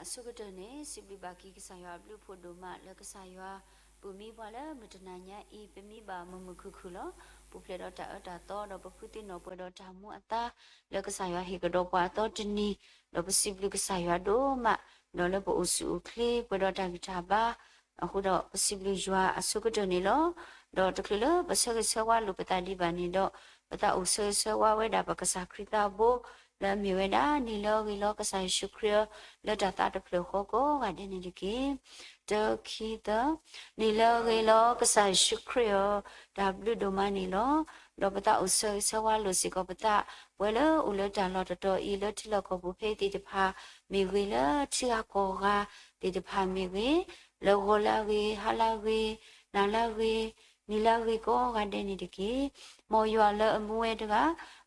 အဆိကတၢၢ်န့ၣ် စံးဘျုးဘၣ်က့ၤကစၢ်ယွၤအဘျုးအဖှိၣ်ဒိၣ်မးလၢကစၢ်ယွၤ ပာ်မံပှၤလၢမုၢ်တနၤညါအံၤ ပမံဘၣ်မုာ်မုာ်ခုၣ်ခုၣ်လီၤ. ပူၤဖျဲးဒီးတၢ်အၢတၢ်သီဒီးပဖုသ့ၣ်နီၣ်ပှဲၤဒီးတၢ်မူအသါ လၢကစၢ်ယွၤဟ့ၣ်ကဒီးပှၤအသီတနံၤ, ဒီးပစံးဘျုးကစၢ်ယွၤဒိၣ်မး, ဒီးလၢပအိၣ်ဆူၣ်အိၣ်ချ့ပှဲၤဒီးတၢ်ဂံၢ်တၢ်ဘါ အဃိဒီးပစံးဘျုးယွၤအဆိကတၢၢ်န့ၣ်လီၤ. ဒီးတချုးလၢပဆၢဂ့ၤဆၢဝါလိာ်ပသးဒံးဘၣ်န့ၣ်ဒီး ပသးအိၣ်ဆၢဂ့ၤဆၢဝါဝဲဒၣ်ပကစၢ်ခရံာ်သးဘိ လၢအမ့ၢ်ဝဲဒၣ် နံၤလၢအဂ့ၤလီၤကစၢ်ယ့ၣ်ၡူးခရံာ်ဧၢ, လၢတၢ်သးတဖျၢၣ်ဃီကိးဂၤဒဲးန့ၣ်တက့ၢ်. တၢ ခံ သၢ. နံၤလၢအဂ့ၤလီၤကစၢ်ယ့ၣ်ၡူးခရံာ်ဧၢ, တၢ်ဘျုးဒိၣ်မးန့ၣ်လီၤ. ဒီးပသးအိၣ်ဆၢဂ့ၤဆၢဝါလိာ်စ့ၢ်ကီးပသး, ပဝဲလၢအိၣ်လၢတၢ်လီၢ်တတီၤအံၤ လၢထံလီၢ်ကီၢ်ပူၤဖဲသ့ၣ်တဖၣ်မ့ၢ်ဂ့ၤ, လၢထံဂၤကီၢ်ဂၤသ့ၣ်တဖၣ်မ့ၢ်ဂ့ၤ, လၢဂီၤလၢအဂ့ၤ, ဟါလၢအဂ့ၤ, နၤလၢအဂ့ၤ, နံၤလၢအဂ့ၤကိးဂၤဒဲးန့ၣ်တက့ၢ်. မ်ယွၤလၢအမူဝဲတဂၤ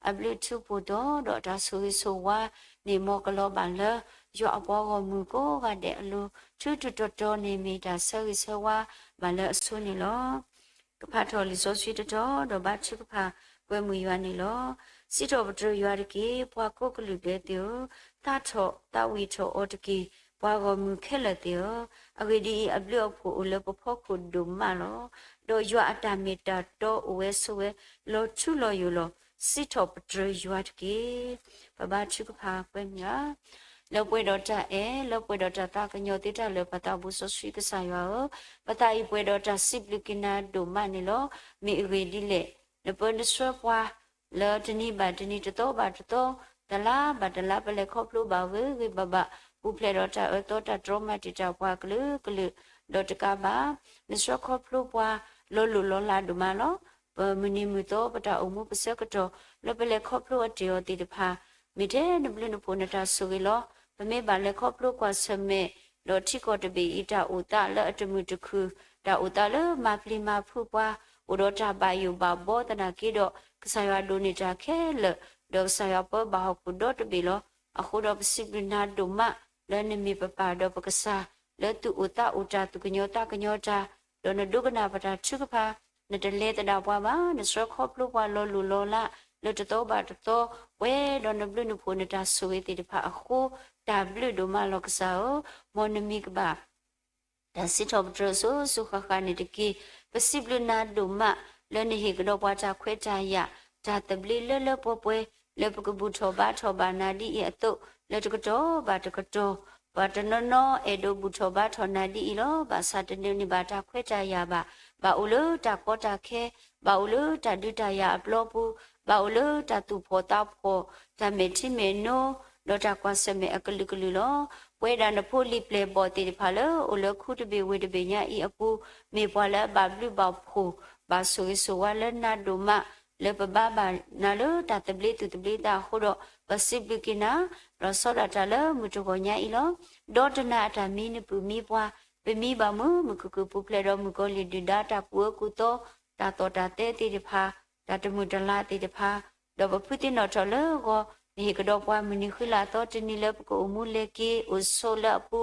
အဘျုးထူးဖှိၣ်တီၤ ဒီးတၢ်ဆိၣ်ဂ့ၤဆိၣ်ဝါန့ၣ် မ်ကလီၤဘၣ်လၢ ယွၤအပှၤဂီၢ်မုၢ်ကိးဂၤဒဲးအလိၤ ထူးထူးတီၤတီၤန့ၣ် မ့ၢ်တၢ်ဆၢဂ့ၤဆၢဝါဘၣ်လၢအဆိန့ၣ်လီၤ. ကဖးထီၣ်လံာ်စီဆှံတတီၤ ဒီးဘါထုကဖၣ်ကွဲမုာ်ယွၤန့ၣ်လီၤ. စံးထီၣ်ပတြၢၤယွၤတက့ၢ်, ပှၤကိးကလုာ်ဒဲးသ့ၣ်ဧၢ, သးထီၣ်သးဝံၣ်ထီၣ်အီၤတက့ၢ်, ပှၤဂီၢ်မုၢ်ခဲလၢာ်သ့ၣ်ဧၢ, အဂ့ၢ်ဒ်အံၤ, အဘျုးအဖှိၣ်အိၣ်လၢပဖီခိၣ်ဒိၣ်မးလီၤ. ဒီးယွၤအတၢ်မ့ၢ်တၢ်တီအိၣ်ဝဲဆိးဝဲ လီၤထူလီၤယိာ်လီၤ. စံးထီၣ်ပတြၢၤယွၤတက့ၢ်. ပဘါထုကဖၣ်ကွဲမုာ်ဧါ. လၢပှဲၤဒီးတၢ်အဲၣ်, လၢပှဲၤဒီးတၢ်သးကညီၤသ့တၢ်လၢာ် ပသးဘိစီဆှံကစၢ်ယွၤဧၢ, ပသးအံၤပှဲၤဒီးတၢ်စံးဘျုးက့ၤနၤဒိၣ်မးန့ၣ်လီၤ. မ့ၢ်အဂ့ၢ်ဒ်လဲၣ်, နပၢနဆှၢပှၤ လၢတနံၤဘၣ်တနံၤ တသီဘၣ်တသီ တလါဘၣ်တလါ ပလဲၤခီဖျိဘၣ်ဂ့ၤဂ့ၤဘၣ်ဘၣ် ပူၤဖျဲးဒီးတၢ်အၢသီတၢ်တြီမၤတံာ်တာ်ပှၤကလုာ်ကလုာ်, ဒီးတကးဘၣ် နဆှၢခီဖျိပှၤ လီၤလိၢ်လီၤလးဒိၣ်မးလီၤ. ပမုၢ်နံၤမုၢ်သီ ပတၢ်အိၣ်မူပဆၢကတီၢ် လၢပလဲၤခီဖျိအတ့ၢ်အီၤသ့ၣ်တဖၣ် မ့ၢ်ထဲနဘျုးနဖှိၣ်နတၢ်ဆိၣ်ဂ့ၤလီၤ. ပမ့ၢ်ဘၣ်လဲၤခီဖျိကွၢ်ဆၢၣ်မဲာ် ဒီးထံကီၢ်တဘ့ၣ်အံၤ တၢ်အိၣ်သးလၢအတမုာ်တခုၣ်, တၢ်အိၣ်သးလၢမၤပျံၤမၤဖုးပှၤ, အိၣ်ဒီးတၢ်ဘၣ်ယိၣ်ဘၣ်ဘီသနာ်က့ဒီး ကစၢ်ယွၤဒိးန့ၢ်တၢ်ခဲလၢာ်, ဒီးကစၢ်ယွၤပၢဘၣ်ဟီၣ်ခိၣ်ဒီတဘ့ၣ်လီၤ. အဃိဒီးပစံးဘျုးနၤဒိၣ်မး လၢနမ့ၢ်ပပၢ်ဒီးပကစၢ်, လၢသုအိၣ်သးအိၣ်တၢ် သုကညီၤသးကညီၤတၢ်, ဒီးနဒိကနၣ်ပတၢ်ထုကဖၣ်, နတလဲၤသဒၣ်ပှၤဘၣ်, နဆှၢခီဖျိပှၤလီၤလိၢ်လီၤလး လၢတသီဘၣ်တသီ, ပှဲၤဒီးနဘျုးနဖှိၣ်နတၢ်ဆိၣ်ဂ့ၤသ့ၣ်တဖၣ်အဃိ, တၢ်ဘျုးဒိၣ်မးလီၤကစၢ်ဧၢ, မ်နမံၤကဘၣ် တၢ်စံးထီၣ်ပတြၢၤအစိၤစိၤဃၣ်ဃၣ်န့ၣ်တက့ၢ်. ပစံးဘျုးနၤဒိၣ်မး လၢနဟ့ၣ်ကဒီးပှၤတၢ်ခွဲးတၢ်ယာ်, တၢ်သဘျ့လၢလၢပှဲၤပှဲၤ, လၢပကဘူၣ်ထီၣ်ဘါထီၣ်ဘၣ်နၤဒ်အံၤအသိး, လၢတကတီၢ်ဘၣ်တကတီၢ်, ပှၤတနီၤနီၤအဲၣ်ဒိးဘူၣ်ထီၣ်ဘါထီၣ်နၤဒ်အံၤလီၤ. ဘၣ်ဆၣ်တဒိးန့ၢ်ဘၣ်တၢ်ခွဲးတၢ်ယာ်ဘၣ်. ဘၣ်အိၣ်လၢတၢ်ကီတၢ်ခဲ, ဘၣ်အိၣ်လၢတၢ်ဒုးတၢ်ယၤအပျီပူၤ, ဘၣ်အိၣ်လၢတၢ်သူၣ်ဖှီၣ်သးဖှီၣ်, တၢ်မဲာ်ထံမဲာ်နိ, ဒီးတၢ်ကွၢ်ဆၢၣ်မဲာ်အကလုာ်ကလုာ်လီၤ. ပဝဲဒၣ်နဖိလံၤပျဲၢ်ဘီၣ်သ့ၣ်တဖၣ်လၢ အိၣ်လၢခူတဘ့ၣ်ဝ့ၢ်တဘ့ၣ်ညါအံၤအပူၤ, မ့ၢ်ပှၤလၢအဘၣ်ဘျုးဘၣ်ဖှိၣ်, ဘၣ်ဆိၣ်ဂ့ၤဆိၣ်ဝါလၢနၤဒိၣ်မး, လၢပဘါဘၣ်နၤလၢတၢ်သဘျ့သူၣ်သဘျ့သးအဃိဒီး, ပစံးဘျုးက့ၤနၤ, ဒီးဆီဒၣ်တၢ်လၢမုၢ်တဂီၤညါအံၤလီၤ. ဒီးတနၤအတၢ်မံနပုၢ်မံပှၤ, ပမံဘၣ်မုာ်မုာ်ခုၣ်ခုၣ် ပူၤဖျဲးဒီးမုၣ်ကီၤလံၢ်ဒုၣ်ဒါတၢ်ကူၣ်အၢကူၣ်သီ, တၢ်သီၣ်တၢ်သဲသ့ၣ်တဖၣ်, တၢ်တမုာ်တလၤသ့ၣ်တဖၣ်, ဒီးပဖုသ့ၣ်နီၣ်ထီၣ်လၢဂီၤ, နဟ့ၣ်ကဒီးပှၤမုၢ်နံၤဃုလါအသီတနံၤလၢပကအိၣ်မူလဲၤက့ၤ အိၣ်ဆိးလၢအပူ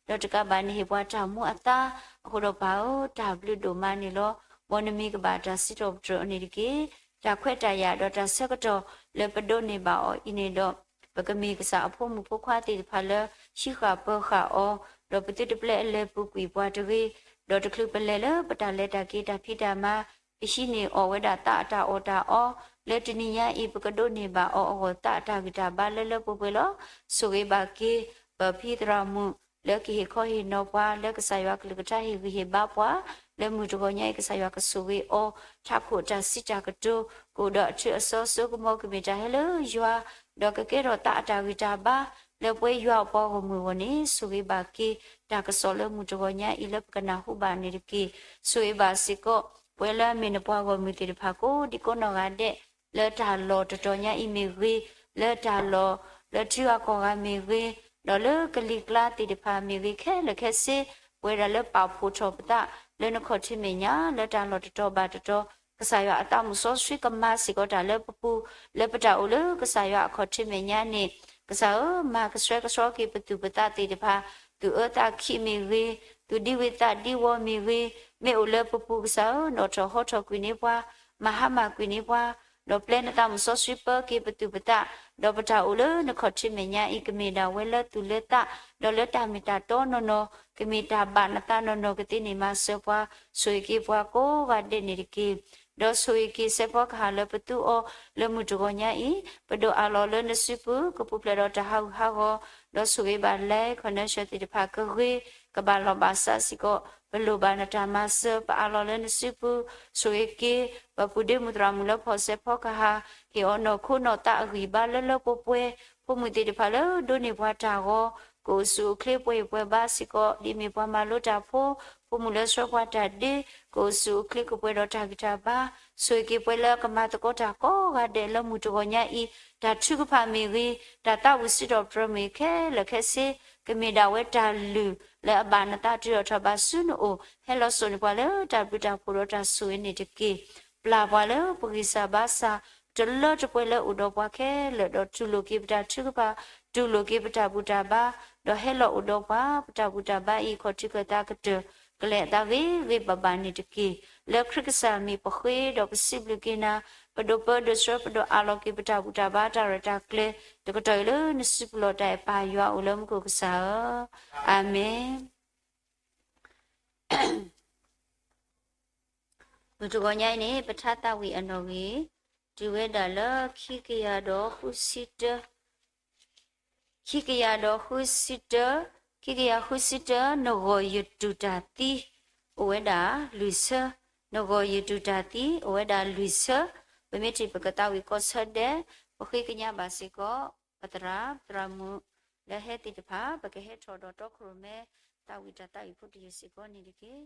ၤ, ဒီးတကးဘၣ်နဟ့ၣ်ပှၤတၢ်မူအသါ, အဃိဒီးပၢ်ဧၢ, တၢ်ဘျုးဒိၣ်မးန့ၣ်လီၤ. မ်နမံၤကဘၣ်တၢ်စံးထီၣ်ပတြၢၤအီၤန့ၣ်တက့ၢ်. တၢ်ခွဲးတၢ်ယာ်ဒီးတၢ်ဆၢကတီၢ် လၢပဒိးန့ၢ်ဘၣ်အီၤအံၤန့ၣ်ဒီး, ပကမ့ၢ်ကစၢ်အဖိမုၣ်ဖိခွါသ့ၣ်တဖၣ်လၢ ဟံးဃာ်ပၢၤဃာ်အီၤ, ဒီးပသုတပျဲအလဲၤပူၤကွံာ်ပှၤတဂ့ၤ, ဒီးတချုးပလဲၤလၢပတၢ်လဲၤတၢ်က့ၤတၢ်ဖံးတၢ်မၤ, ပဟံးန့ၢ်အီၣ်ဝဲဒၣ်သးအတၢ်အီၣ်တၢ်အီ, လၢတနံၤညါအံၤ ပကဒိးန့ၢ်ဘၣ်အီၤအဂီၢ် သးအတၢ်ဂံၢ်တၢ်ဘါလၢလၢပှဲၤပှဲၤလီၤ. ဆိၣ်ဂ့ၤဘၣ်က့ၤ ပဖံသရၣ်မုၣ် လၢကဟ့ၣ်ခီဟ့ၣ်နီၤပှၤ, လၢကစၢ်ယွၤကလုၢ်ကထါဟ့ၣ်ဂံၢ်ဟ့ၣ်ဘါပှၤ, လၢမုၢ်တဂီၤညါအံၤ ကစၢ်ယွၤကဆိၣ်ဂ့ၤအီၤ, ထးခိၣ်တၢ်စံးတၢ်ကတိၤ, ကအိၣ်ဒီးအထၢၣ်အစီ ဆိကမိၣ်ကမ့ၢ်တၢ်ဟဲလၢယွၤ, ဒီးကကဲထီၣ်သးအတၢ်ဂံၢ်တၢ်ဘါ, လၢပဝဲယွၤအပှၤဂီၢ်မုၢ်အဂီၢ်န့ၣ်, ဆိၣ်ဂ့ၤဘၣ်က့ၤ တၢ်ကစီၣ်လၢမုၢ်တဂီၤညါအံၤလၢပကနၢ်ဟူဘၣ်န့ၣ်တက့ၢ်. ဆိၣ်ဂ့ၤဘၣ်စ့ၢ်ကီး ပဝဲလၢအမ့ၢ်နပှၤဂီၢ်မုၢ်သ့ၣ်တဖၣ်ကိးဒံကိးနီၢ်ဂၤဒဲး, လၢတၢ်လီၢ်တတီၤညါအံၤမ့ၢ်ဂ့ၤ, လၢတၢ်လီၢ်လၢထံဂၤကီၢ်ဂၤမ့ၢ်ဂ့ၤ, ဒီးလၢကလံၤကျါသ့ၣ်တဖၣ်မ့ၢ်ဂ့ၤ, ခဲလၢာ်ခဲဆ့, ပဝဲဒၣ်လၢပာ်ဖှိၣ်ထီၣ်ပသး လၢနခီၣ်ထံးမဲာ်ညါ လၢတၢ်လီၢ်တတီၤဘၣ်တတီၤ, ကစၢ်ယွၤအသးမုၢ်စီဆှံကမၤစ့ၢ်ကီးတၢ်လၢပပူၤ, လၢပတၢ်အိၣ်လၢကစၢ်ယွၤအခီၣ်ထံးမဲာ်ညါန့ၣ်, ကစၢ်ဧၢ, မၤကဆှဲကဆှီက့ၤပသူၣ်ပသးသ့ၣ်တဖၣ်, သူၣ်အၢသးခံမ့ၢ်ဂ့ၤ, သူၣ်ဒံဝံသးဒံဝီမ့ၢ်ဂ့ၤ, မ့ၢ်အိၣ်လၢပပူၤကစၢ်ဧၢ, နီၣ်ထီၣ်ဟီထီၣ်ကွံာ်န့ၢ်ပှၤ, မၤဟါမၢ်ကွံာ်န့ၢ်ပှၤ, ဒီးပျဲနသးမုၢ်စီဆှံပၢက့ၤပသူၣ်ပသး, ဒီးပတၢ်အိၣ်လၢနခီၣ်ထံးမဲာ်ညါအံၤ ကမ့ၢ်ဒၣ်ဝဲလၢသူၣ်လၢသး, ဒီးလၢတၢ်မ့ၢ်တၢ်တီနီၢ်နီၢ်, ကမ့ၢ်တၢ်ဘၣ်နသးနီၢ်နီၢ်ကသ့န့ၢ်မၤစၢၤပှၤ, ဆိၣ်ဂ့ၤက့ၤပှၤကိးဂၤဒဲးန့ၣ်တက့ၢ်. ဒီးဆိၣ်ဂ့ၤက့ၤစဲးဖီကဟၣ်လၢပသူအီၤ လၢမုၢ်တဂီၤညါအံၤ, ပဒိၣ်အးလီၤလၢနစုပူၤ ကပူၤဖျဲးဒီးတၢ်ဟးဂူာ်ဟးဂီၤ, ဒီးဆိၣ်ဂ့ၤဘၣ်လဲၤခီၣ်နၢၡၢၣ်သ့ၣ်တဖၣ်ကဂ့ၤ ကဘၣ်လီၢ်ဘၣ်စးစ့ၢ်ကီး, ပလိၣ်ဘၣ်နတၢ်မၤစၢၤ ပအးလီၤလၢနစုပူၤ, ဆိၣ်ဂ့ၤက့ၤ ပပုၢ်ဒ့မုၣ်သရၣ်မုၣ်လၢဖီၣ်စဲးဖီကဟၣ်, ဟ့ၣ်အီၤနီၢ်ခိနီၢ်သးအဂံၢ်ဘါလၢလၢပှဲၤပှဲၤ, ဖိမုၣ်သ့ၣ်တဖၣ်လၢဒိးန့ၢ်ပှၤတၢ်ဂီၤ ကအိၣ်ဆူၣ်အိၣ်ချ့ပှဲၤအံၤပှဲၤဘါစ့ၢ်ကီး, ဒ်မ့ၢ်ပှၤမၤလိတၢ်ဖိ, ဖိမုၣ်လၢဆှၢပှၤတၢ်ဒ့, ကအိၣ်ဆူၣ်အိၣ်ချ့ကပှဲၤဒီးတၢ်ဂံၢ်တၢ်ဘါ, ဆိၣ်ဂ့ၤက့ၤပှၤလၢအကမၤသကိးတၢ်ကိးဂၤဒဲးလၢမုၢ်တဂီၤညါအံၤ, တၢ်ထုကဖၣ်မ့ၢ်ဂ့ၤ, တၢ်သးဝံၣ်စံးထီၣ်ပတြၢၤမ့ၢ်ခဲလၢာ်ခဲဆ့, ကမ့ၢ်ဒၣ်ဝဲတၢ်လုၢ်လၢအဘၣ်နသးတုၤထီၣ်ထီၣ်ဘးဆူနအိၣ်, ဟဲလီၤစိာ်န့ၢ်ပှၤလၢတၢ်ဘျုးတၢ်ဖှိၣ်ဒီးတၢ်ဆိၣ်ဂ့ၤန့ၣ်တက့ၢ်. ပျၢ်ပှၤလၢပဂံၢ်စၢ်ဘါစၢ် တလၢတပှဲၤလၢအိၣ်ဒီးပှၤခဲလၢာ်, ဒီးတူၢ်လိာ်က့ၤပတၢ်ထုကဖၣ်, တူၢ်လိာ်က့ၤပတၢ်ဘူၣ်တၢ်ဘါ, ဒီးဟဲလီၤအိၣ်ဒီးပှၤ ပတၢ်ဘူၣ်တၢ်ဘါအံၤ ခီၣ်ထံးခၢၣ်သးကတၢၢ် ကလဲၤအသးဂ့ၤဂ့ၤဘၣ်ဘၣ်န့ၣ်တက့ၢ်. လၢခရံာ်ကစၢ်မံၤပဃ့ဒီးပစံးဘျုးက့ၤနၤ, ပဒိးပၢဒိးဆှၢပဒိၣ်အးလီၤက့ၤပတၢ်ဘူၣ်တၢ်ဘါတၢ်ရဲၣ်တၢ်ကျဲၤ တကတီၢ်အံၤလၢနစုပူၤလီၤ. တၢ်အဲၣ်ပၢ်ယွၤအိၣ်လၢမူခိၣ်ကစၢ်ဧၢ, အၤမ့ၣ်. မုၢ်တဂီၤညါအံၤန့ၣ် ပထါသးဝံၣ်အနီၣ်ဂံၢ် တုၤဝဲဒၣ်လၢခံကယၤဒီးဃုဆံတၢ, ခံကယၤဒီးဃုဆံတၢ, ခံကယၤဃုဆံတၢ, နဂီၢ်ယတူၢ်တၢ်သံ, အိၣ်ဝဲဒၣ်လွံၢ်ဆၢ, နဂီၢ်ယတူၢ်တၢ်သံ အိၣ်ဝဲဒၣ်လွံၢ်ဆၢ, ပမ့ၢ်ထံၣ်ပကသးဝံၣ်ကီၢ်ဆၢဒဲး, ပဃ့ကညးဘၣ်စ့ၢ်ကီး ပသရၣ်, သရၣ်မုၣ် လၢဟဲသ့ၣ်တဖၣ် ပကဟဲထီၣ်ဒီးတီခိၣ်ရိၣ်မဲ သးဝံၣ်တၢ်သးဝံၣ်ဖိတယုၢ်စ့ၢ်ကီးန့ၣ်တက့ၢ်.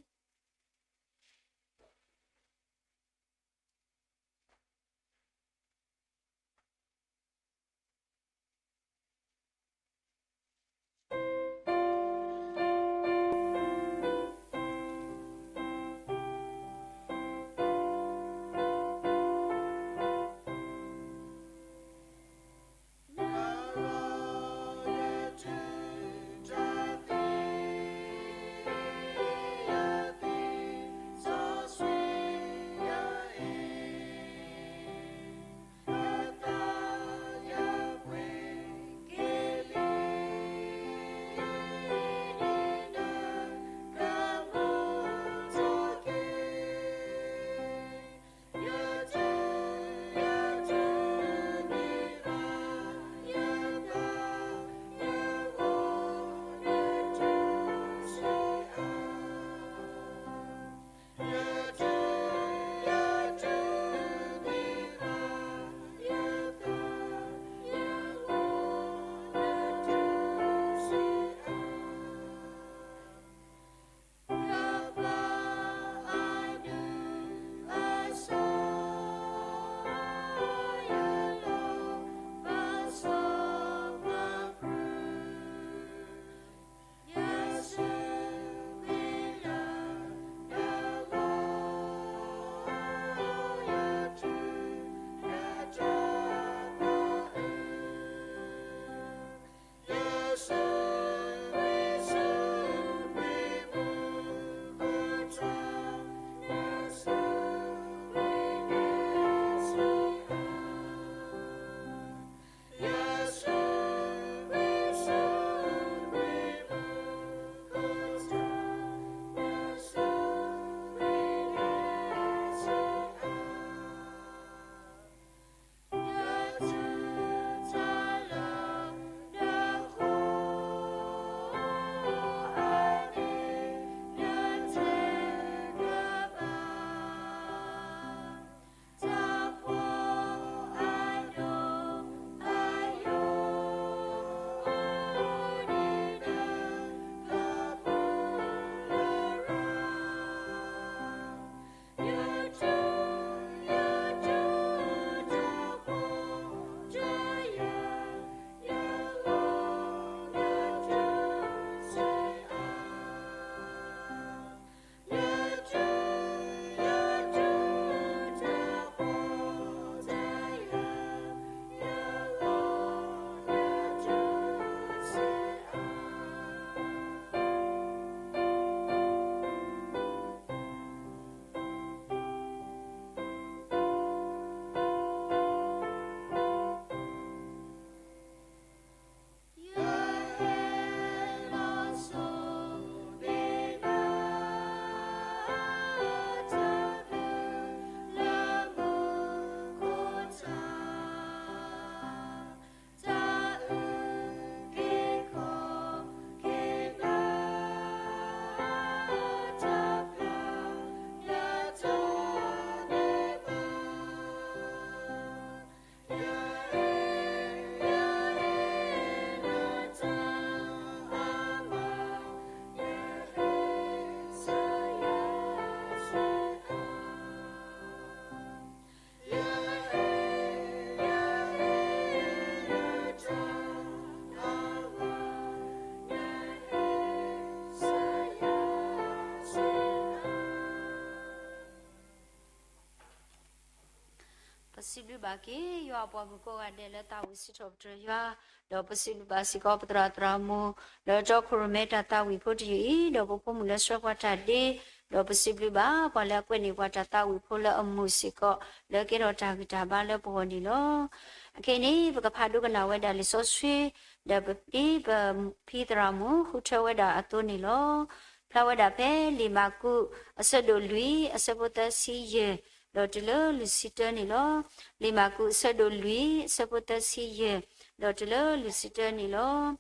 စံးဘျုးဘၣ်က့ၤယွၤအပှၤဂုၤကိးဂၤဒဲးလၢသးဝံၣ်စံးထီၣ်ပတြၢၤယွၤ, ဒီးပစံးဘျုးဘၣ်စ့ၢ်ကီးပသရၣ်သရၣ်မုၣ် လၢတီခိၣ်ရိၣ်မဲတၢ်သးဝံၣ်ဖိတယုၢ်အံၤ, ဒီးပဖိမုၣ်လၢဆှၢပှၤတၢ်ဒ့, ဒီးပစံးဘျုးဘၣ်ပှၤလၢအကွဲးန့ၢ်ပှၤတၢ်သးဝံၣ်ဖိလၢအမုာ်စ့ၢ်ကီး လၢကဲထီၣ်တၢ်ဂံၢ်တၢ်ဘါလၢပဂီၢ်န့ၣ်လီၤ. အခဲအံၤန့ၣ် ပကဖးဒိကနၣ်ဝဲဒၣ်လံာ်စီဆှံ, ဒီးပဖံသရၣ်မုၣ်ဃုထၢဝဲဒၣ်အသိးန့ၣ်လီၤ. ဖျါဝဲဒၣ်ဖဲလံာ်မၢ်ကူး အဆၢဒိၣ်လွံၢ် အဆၢဖိသၢဆံယဲၢ် ဒီးတုၤလၢလွံၢ်ဆံတၢန့ၣ်လီၤ. လံာ်မၢ်ကူးအဆၢဒိၣ်လွံၢ် အဆၢဖိသၢဆံယဲၢ် ဒီးတုၤလၢလွံၢ်ဆံတၢန့ၣ်လီၤ.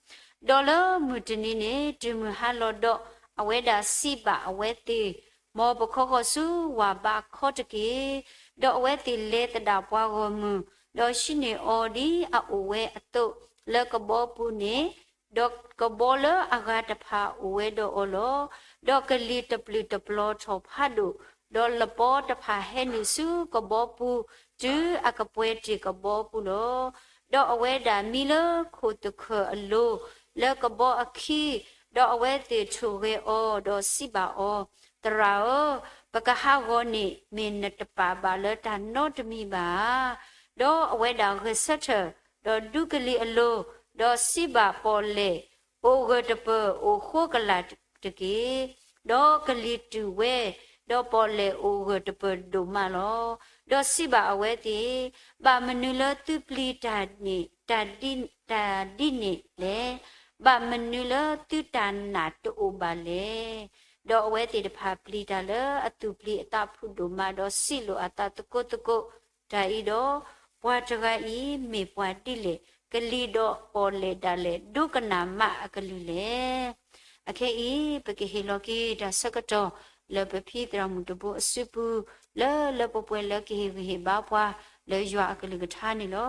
ဒီးလၢမုၢ်တနံၤန့ၣ် တုၤမုၢ်ဟါလီၤဒီး အဝဲဒၣ်စံးဘၣ်အဝဲသ့ၣ်, မ်ပခီဃီၤဆူဝၢ်ဘါခီတက့ၢ်. ဒီးအဝဲသ့ၣ်လဲၤသဒၣ်ပှၤဂီၢ်မုၢ်, ဒီးဟံးန့ၢ်အီၤဒ်အအိၣ်ဝဲအသိး လၢကဘီပူၤန့ၣ်, ဒီးကဘီလၢအဂၤတဖၣ်အိၣ်ဝဲဒီးအီၤလီၤ. ဒီးကလံၤတပျုာ်တပျီၤထီၣ်ဖးဒိၣ်, ဒီးလပီတဖၣ်ဟဲနုာ်ဆူကဘီပူၤ တုၤအကပှဲၤတ့ၢ်ကဘီပူၤလီၤ. ဒီးအဝဲဒၣ်မံလၢခိၣ်သခၢၣ်အလိၤ လၢကဘီအခံ, ဒီးအဝဲသ့ၣ်ထိၣ်ဂဲၤအီၤ, ဒီးစံးဘၣ်အီၤ, သရၣ်ဧၢ, ပကဟးဂီၤန့ၣ် မ့ၢ်နတပာ်ဘၣ်လၢတၢ်နီတမံၤဘၣ်ဧါ. ဒီးအဝဲဒၣ်ဂဲၤဆၢထၢၣ်, ဒီးဒူကလံၤအလိၤ, ဒီးစံးဘၣ်ပီၣ်လဲၣ်, အိၣ်ဂၢၢ်တပၢၢ်အိၣ်ဃိကလာ်တက့ၢ်. ဒီးကလံၤတူၢ်ဝဲ, ဒီးပီၣ်လဲၣ်အိၣ်ဂၢၢ်တပၢၢ်ဒိၣ်မးလီၤ. ဒီးစံးဘၣ်အဝဲသ့ၣ်, ဘၣ်မနုၤလၢသုပျံၤတၢ်န့ၣ်, တၢ်ဒ်န့ၣ်လဲၣ်. ဘၣ်မနုၤလၢသုတၢ်နာ်တအိၣ်ဘၣ်လဲၣ်. ဒီးအဝဲသ့ၣ်တဖၣ်ပျံၤတၢ်လၢအသူၣ်ပျံၤအသးဖုးဒိၣ်မး, ဒီးစံးလိာ်အသးသကိးသကိး, တၢ်အံၤဒီး ပှၤတဂၤအံၤမ့ၢ်ပှၤဒ်လဲၣ်. ကလံၤဒီးပီၣ်လဲၣ်ဒၣ်လဲာ်ဒိကနၣ်မးအကလုၢ်လဲၣ်. အခဲအံၤ ပကဟ့ၣ်လီၤက့ၤတၢ်ဆၢကတီၢ် လၢပဖံသရၣ်မုၣ်တဘိအစုပူၤ, လၢလၢပှဲၤပှဲၤလၢကဟ့ၣ်ဂံၢ်ဟ့ၣ်ဘါပှၤ လၢယွၤအကလုၢ်ကထါန့ၣ်လီၤ.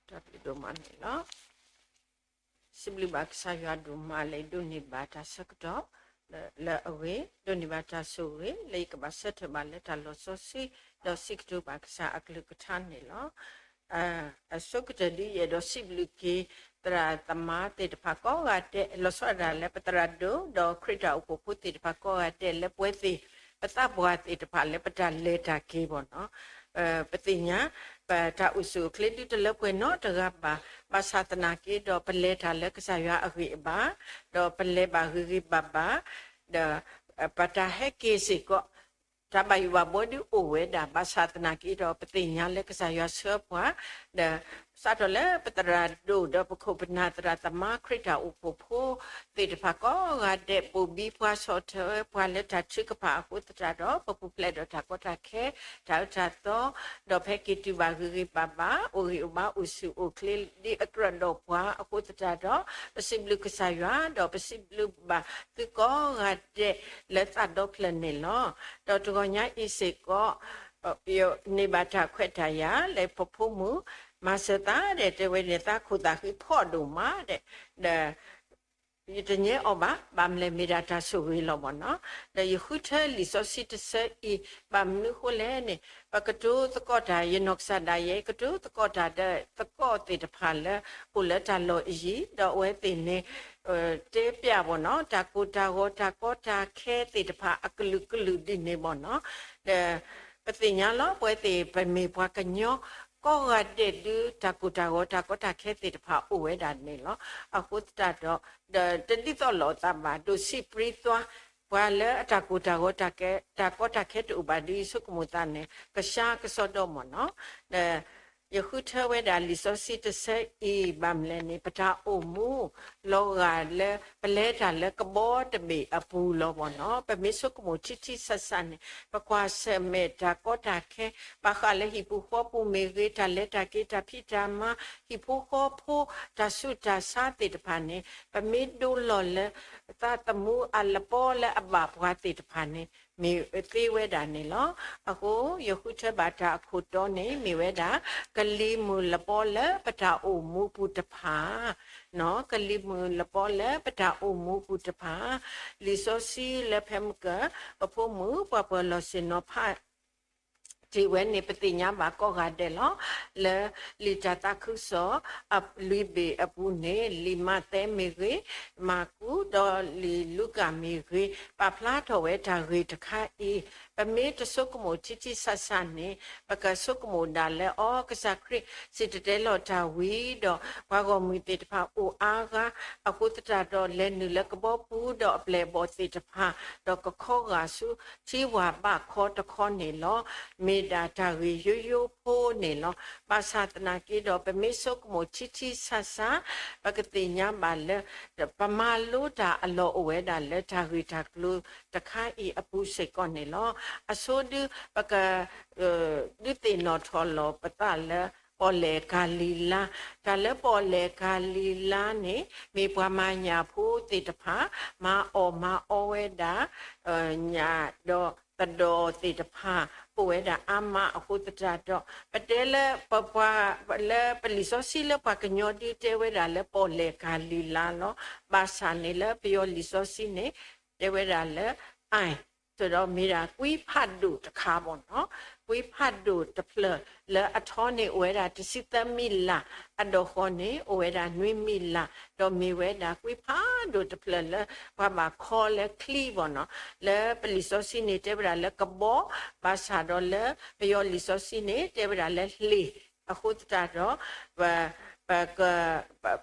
တၢ်ဘျုးဒိၣ်မးန့ၣ်လီၤ. စံးဘျုးဘၣ်ကစၢ်ယွၤဒိၣ်မးလၢအဒိးန့ၢ်ဘၣ်တၢ်ဆၢကတီၢ် လၢအဂ့ၤ, ဒိးန့ၢ်ဘၣ်တၢ်ဆိၣ်ဂ့ၤ လၢယကဘၣ်ဆၢထၢၣ်ဘၣ်လၢတၢ်လီၤစီဆှံ, ဒီးစံးကတိၤဘၣ်ကစၢ်အကလုၢ်ကထါန့ၣ်လီၤ. အဆိကတၢၢ်ဒ်ယအဲၣ်ဒိးစံးဘျုးက့ၤ သရၣ်သမါသ့ၣ်တဖၣ်ကိးဂၤဒဲး လီၤဆီဒၣ်တၢ်လၢပသရၣ်ဒိၣ် ဒီးခရံာ်တၢ်အိၣ်ဖှိၣ်ဖိသ့ၣ်တဖၣ်ကိးဂၤဒဲး လၢပဝဲသ့ၣ် ပသးပှၢ်သ့ၣ်တဖၣ်လၢပတၢ်လဲၤတၢ်က့ၤဘၣ်နီၤ. ပသ့ၣ်ညါ ပတၢ်အိၣ်ဆူၣ်အိၣ်ချ့ဒုတလၢပှဲၤနီတဂၤဘၣ်, ဘၣ်ဆၣ်သနာ်က့ဒီး ပလဲၤတၢ်လၢကစၢ်ယွၤအဂံၢ်အဘါ, ဒီးပလဲၤဘၣ်ဂ့ၤဂ့ၤဘၣ်ဘၣ်, ဒီး ပတၢ်ဟဲက့ၤစ့ၢ်ကီး တၢ်ဘၣ်ယိၣ်ဘၣ်ဘီဒုအိၣ်ဝဲဒၣ်, ဘၣ်ဆၣ်သနာ်က့ဒီး ပသ့ၣ်ညါလၢကစၢ်ယွၤဆှၢပှၤ, ဒီးစးထီၣ်လၢပသရၣ်ဒိၣ် ဒီးပခိၣ်ပနၢ်သရၣ်သမါ ခရံာ်တၢ်အိၣ်ဖှိၣ်ဖိသ့ၣ်တဖၣ်ကိးဂၤဒဲး ဘိၣ်ဘံပှၤ ဆီၣ်ထွဲပှၤလၢတၢ်ထုကဖၣ်အဃိသတးဒီး ပပူၤဖျဲးဒီးတၢ်ကီတၢ်ခဲ တၢ်အၢတၢ်သီ, ဒီးပဟဲက့ၤတုၤဘၣ်ဂ့ၤဂ့ၤဘၣ်ဘၣ် အိၣ်ဂံၢ်အိၣ်ဘါအိၣ်ဆူၣ်အိၣ်ချ့ဒ်အကြၢးဒီးပှၤအဃိသတးဒီး ပစံးဘျုးကစၢ်ယွၤ ဒီးပစံးဘျုးဘၣ်သုကိးဂၤဒဲးလၢသးဒီဖျၢၣ်န့ၣ်လီၤ. ဒီးတဂီၤညါအံၤစ့ၢ်ကီး န့ၢ်ဘၣ်တၢ်ခွဲးတၢ်ယာ်လၢပဖိမုၣ် မၤစၢၤသးဒီး တဲဝဲန့ၣ် သးခိၣ်သးဃံဖီၣ်ဒိၣ်မးဒီး ဒီး ယတညဲအီၤဘၣ်, ဘၣ်မနုၤလဲၣ် မ့ၢ်ဒၣ်တၢ်ဆိၣ်ဂ့ၤလီၤဘၣ်နီၤ. ဒီးယဃုထၢလံာ်စီဆှံတဆၢအံၤ ဘၣ်မနုၤဃိလဲၣ်န့ၣ် ပကတိၤသကိးတၢ် ယနီၢ်ကစၢ်ဒၣ်ယဲ ကတိၤသကိးတၢ်ဒီးသကိးသ့ၣ်တဖၣ်လၢ အိၣ်လၢတၢ်လီၢ်အယံၤ ဒီးအဝဲသ့ၣ်န့ၣ် တဲပျၢ်ဘၣ်နီၤ တၢ်ကိၢ်တၢ်ဂီၤ တၢ်ကီတၢ်ခဲသ့ၣ်တဖၣ်အကလုာ်ကလုာ်ဒ်န့ၣ်ဘၣ်နီၤ. ဒီးပသ့ၣ်ညါလီၤ ပဝဲသ့ၣ်ပမ့ၢ်ပှၤကညီ ကိးဂၤဒဲးဒု တၢ်ကိၢ်တၢ်ဂီၤ တၢ်ကီတၢ်ခဲသ့ၣ်တဖၣ်အိၣ်ဝဲဒၣ်န့ၣ်လီၤ. အဃိသတးဒီး ဒီးတဒ်သိးလိာ်အသးဘၣ် ဒိးစံးပြံသွါ ပှၤလၢအတၢ်ကိၢ်တၢ်ဂီၤ တၢ်ကီတၢ်ခဲတအိၣ်ဘၣ်ဒ်အံၤ ဆိကမိၣ်သးန့ၣ် ကဆှါကဆှီဒီးမ့ၢ်နီၤ. ဒီး ယဃုထၢဝဲဒၣ်လံာ်စီဆှံတဆၢအံၤ ဘၣ်မနုၤလဲၣ်န့ၣ် ပတၢ်အိၣ်မူလီၤဂာ်လၢ ပလဲၤတၢ်လၢကဘီတဘ့ၣ်အပူၤလီၤဘၣ်နီၤ. ပမ့ၢ်ဆိကမိၣ်ထံထံဆးဆးန့ၣ် ပကွၢ်ဆၢၣ်မဲာ်တၢ်ကီတၢ်ခဲ ဘၣ်ဃးလၢဟံၣ်ပူၤဃီပူၤမ့ၢ်ဂ့ၤ တၢ်လဲၤတၢ်က့ၤ တၢ်ဖံးတၢ်မၤ ဟံၣ်ဖိဃီဖိ တၢ်ဆူးတၢ်ဆါသ့ၣ်တဖၣ်န့ၣ် ပမ့ၢ်ဒိလီၤလၢ သးသမူအလပီလၢအဘၣ်ပှၤသ့ၣ်တဖၣ်န့ၣ် မ့ၢ်သ့ဝဲဒၣ်န့ၣ်လီၤ. အဃိ ယဃုထၢဘၣ်တၢ်အခိၣ်တီန့ၣ် မ့ၢ်ဝဲဒၣ် ကလံၤမုၢ်လပီလၢပတၢ်အိၣ်မူပူၤတဖၣ်, ကလံၤမုၢ်လပီလၢပတၢ်အိၣ်မူပူၤတဖၣ်, လံာ်စီဆှံလၢဖဲမုၢ်ကၢ ပဖိမုၣ်ပှၤပၢၤလီၢ်ဆ့ၣ်နီၤဖး တ့ၢ်ဝဲန့ၣ် ပသ့ၣ်ညါဘၣ်ကိးဂၤဒဲးလီၤ. လၢလံာ်တၢ်သးခုကစီၣ် အ လွံၢ်ဘ့ၣ်အပူၤန့ၣ် လံာ်မးသဲမ့ၢ်ဂ့ၤ, မၢ်ကူး ဒီးလံာ်လူၤကၣ်မ့ၢ်ဂ့ၤ, ပာ်ဖျါထီၣ်ဝဲတၢ်ဂ့ၢ်တခါအံၤ, ပမ့ၢ်တဆိကမိၣ်ထံထံဆးဆးန့ၣ် ပကဆိကမိၣ်ဒၣ်လၢ အီ ကစၢ်ခရံာ်စံၣ်တဲၤတဲလီၤတၢ်ဝံၤဒီး ပှၤဂီၢ်မုၢ်သ့ၣ်တဖၣ်အိၣ်အါဂၤ, အဃိသတးဒီး လဲၤနုာ်လၢကဘီပူၤဒီးအပျဲၢ်အဘီၣ်သ့ၣ်တဖၣ်, ဒီးကခီဂာ်ဆူထံဝၢ်ဘးခီတခီန့ၣ်လီၤ. မ့ၢ်ဒၣ်တၢ်ဂ့ၢ်ယိယိဖိန့ၣ်လီၤ. ဘၣ်ဆၣ်သနာ်က့ဒီး ပမ့ၢ်ဆိကမိၣ်ထံထံဆးဆး ပကသ့ၣ်ညါဘၣ်လၢ ပမၤလိတၢ်အလီၢ်အိၣ်ဝဲဒၣ်လၢတၢ်ဂ့ၢ်တၢ်ကျိၤတခါအံၤအပူၤစ့ၢ်ကီးန့ၣ်လီၤ. အဆိဒု ပက ဒုးသ့ၣ်နီၣ်ထီၣ်လီၤပသးလၢ ပီၣ်လဲၣ်ကၤလံၤလါ, တၢ်လၢပီၣ်လဲၣ်ကၤလံၤလါန့ၣ် မ့ၢ်ပှၤမၤညၣ်ဖိသ့ၣ်တဖၣ် မၤအီၣ်မၤအီဝဲဒၣ် ညၣ်ဒီးသဒီၣ်သ့ၣ်တဖၣ် အိၣ်ဝဲဒၣ်အါမးအဃိသတးဒီး ပတဲလၢပပှၤ လၢပလံာ်စီဆှံလၢပှၤကညီဒုးတဲဝဲဒၣ်လၢပီၣ်လဲၣ်ကၤလံၤလါလီၤ. ဘၣ်ဆၣ်န့ၣ်လၢပယီၤလံာ်စီဆှံန့ၣ် တဲဝဲဒၣ်လၢ အိၣ် ဒီးမ့ၢ်ဒၣ်ကွံဖးဒိၣ်တခါဘၣ်နီၤ, ကွံဖးဒိၣ်တဖျၢၣ်လၢအထီန့ၣ်အိၣ်ဝဲဒၣ်တဆံသၢမံးလး, အဒီၣ်ဃီန့ၣ် အိၣ်ဝဲဒၣ်နွံမံးလး, ဒီးမ့ၢ်ဝဲဒၣ်ကွံဖးဒိၣ်တဖျၢၣ်လၢပှၤဘၣ်ခီလၢချံဘၣ်နီၤ, လၢပလံာ်စီဆှံန့ၣ်တဲဝဲဒၣ်လၢကဘီ, ဘၣ်ဆၣ်ဒီးလၢပယီၤလံာ်စီဆှံန့ၣ် တဲဝဲဒၣ်လၢလ့ၣ်, အဃိသတးဒီး ပ ပ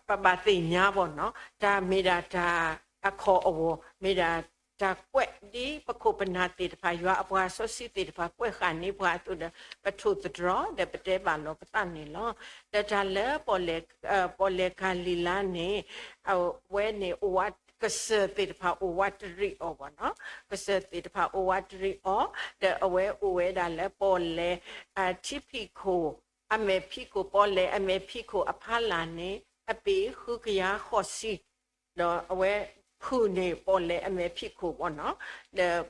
ပဘၣ်သ့ၣ်ညါဘၣ်နီၤ, တၢ်မ့ၢ်ဒၣ်တၢ်အခီၣ်အဂီၢ် မ့ၢ်ဒၣ်တၢ်ကွဲးဒ်ပခိၣ်ပနၢ်သ့ၣ်တဖၣ် ယွၤအပှၤစီဆှံသ့ၣ်တဖၣ် ကွဲးဃာ်န့ၢ်ပှၤအသိးဒီး ပထိၣ်သတြီၤဒီးပတဲဘၣ်လီၤပသးန့ၣ်လီၤ. ဒီးတၢ်လၢပီၣ်လဲၣ် ပီၣ်လဲၣ်ကၤလံၤလါန့ၣ် အဝဲန့ၣ်အိၣ်ဝး ကစၢၢ်သ့ၣ်တဖၣ်အိၣ်ဝးတရံးအီၤဘၣ်နီၤ, ကစၢၢ်သ့ၣ်တဖၣ်အိၣ်ဝးတရံးအီၤ, ဒီးအဝဲအိၣ်ဝဲဒၣ်လၢပီၣ်လဲၣ် ထံဖံးခိၣ် အမဲာ်ဖံးခိၣ် ပီၣ်လဲၣ်အမဲာ်ဖံးခိၣ်အဖီလာ်န့ၣ် အပ့ၤဃုကယၤဃိးဆံ, ဒီးအဝဲဖုၣ်န့ၢ်ပီၣ်လဲၣ်အမဲာ်ဖံးခိၣ်ဘၣ်နီၤ, ဒီး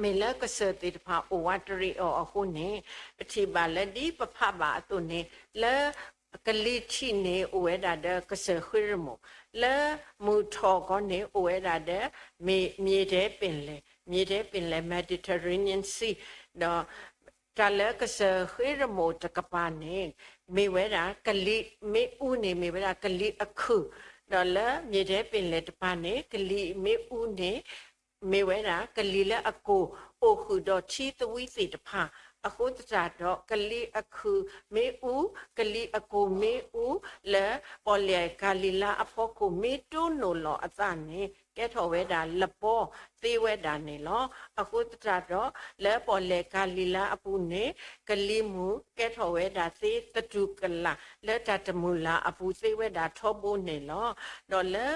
မ့ၢ်လၢကစၢၢ်သ့ၣ်တဖၣ်အိၣ်ဝးတရံးအီၤအဃိန့ၣ် ပထံၣ်ဘၣ်လၢဒ်ပဖးဘၣ်အသိးန့ၣ် လၢကလံၤထံးန့ၣ်အိၣ်ဝဲဒၣ်ဒီးကစၢၢ်ဃ့ရမိၢ်, လၢမုၢ်ထီၣ်ကီန့ၣ်အိၣ်ဝဲဒၣ်ဒီး မ့ၢ် မြေထဲပင်လယ်, မြေထဲပင်လယ် Mediterranean Sea, ဒီးတၢ်လၢကစၢၢ်ဃ့ရမိၢ်တကပၤန့ၣ် မ့ၢ်ဝဲဒၣ်ကလံၤမ့ၣ်အူန့ၣ် မ့ၢ်ဝဲဒၣ်ကလံၤအခုၣ်, ဒီးလၢ မြေထဲပင်လယ် တပၤန့ၣ် ကလံၤမ့ၣ်အူန့ၣ် မ့ၢ်ဝဲဒၣ်ကလံၤလၢအကိၢ်အိၣ်ဃုာ်ဒီးထံသဝံသ့ၣ်တဖၣ်, အဃိသတးဒီး ကလံၤအခုၣ်မ့ၣ်အူ, ကလံၤအကိၢ်မ့ၣ်အူ လၢပီၣ်လဲၣ်ကၤလံၤလါအဖီခိၣ် မ့ၢ်တိၢ်နီၣ်လီၤအသးန့ၣ် ကဲထီၣ်ဝဲဒၣ်လပီသ့ဝဲဒၣ်န့ၣ်လီၤ. အဃိသတးဒီး လၢပီၣ်လဲၣ်ကၤလံၤလါအပူၤန့ၣ် ကလံၤမုၢ်ကဲထီၣ်ဝဲဒၣ်သ့သတူၢ်ကလာ် လၢတၢ်တမုာ်လၤအပူၤသ့ဝဲဒၣ်ထီဘိန့ၣ်လီၤ. ဒီးလၢ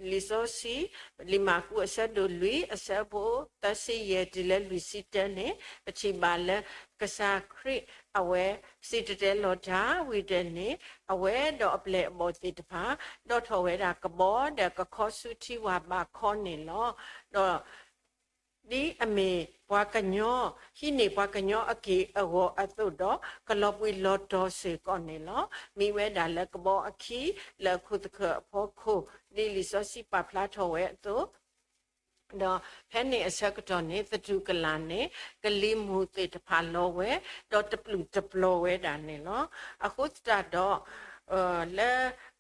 လံာ်စီဆှံ လံာ်မၢ်ကူးအဆၢဒိၣ်လွံၢ် အဆၢဖိသၢဆံယဲၢ်တုၤလၢလွံၢ်ဆံတၢန့ၣ် ပထံၣ်ဘၣ်လၢ ကစၢ်ခရံာ်အဝဲ စံၣ်တဲၤတဲလီၤတၢ်ဝံၤဒီးန့ၣ် အဝဲဒီးအပျဲၢ်အဘီၣ်သ့ၣ်တဖၣ် ဒီးထီၣ်ဝဲဒၣ်ကဘီ ဒီးကခီဆူထံဝၢ်ဘးခီန့ၣ်လီၤ. ဒီး ဒ်အမ့ၢ်ပှၤကညီ ဟံးန့ၢ်ပှၤကညီအက့ၢ်အဂီၤအသိးဒီး ကလီၤဘှံးလီၤတီၤစ့ၢ်ကီးန့ၣ်လီၤ. မံဝဲဒၣ်လၢကဘီအခံ လၢအခိၣ်သခၢၣ်အဖီခိၣ် ဒ်လံာ်စီဆှံပာ်ဖျါထီၣ်ဝဲအသိး ဒီးဖဲန့ၣ်အဆၢကတီၢ်န့ၣ် သတူၢ်ကလာ်န့ၣ် ကလံၤမုၢ်သ့ၣ်တဖၣ်လီၤဝဲ ဒီးတပျုာ်တပျီၤဝဲဒၣ်န့ၣ်လီၤ. အဃိသတးဒီး လၢ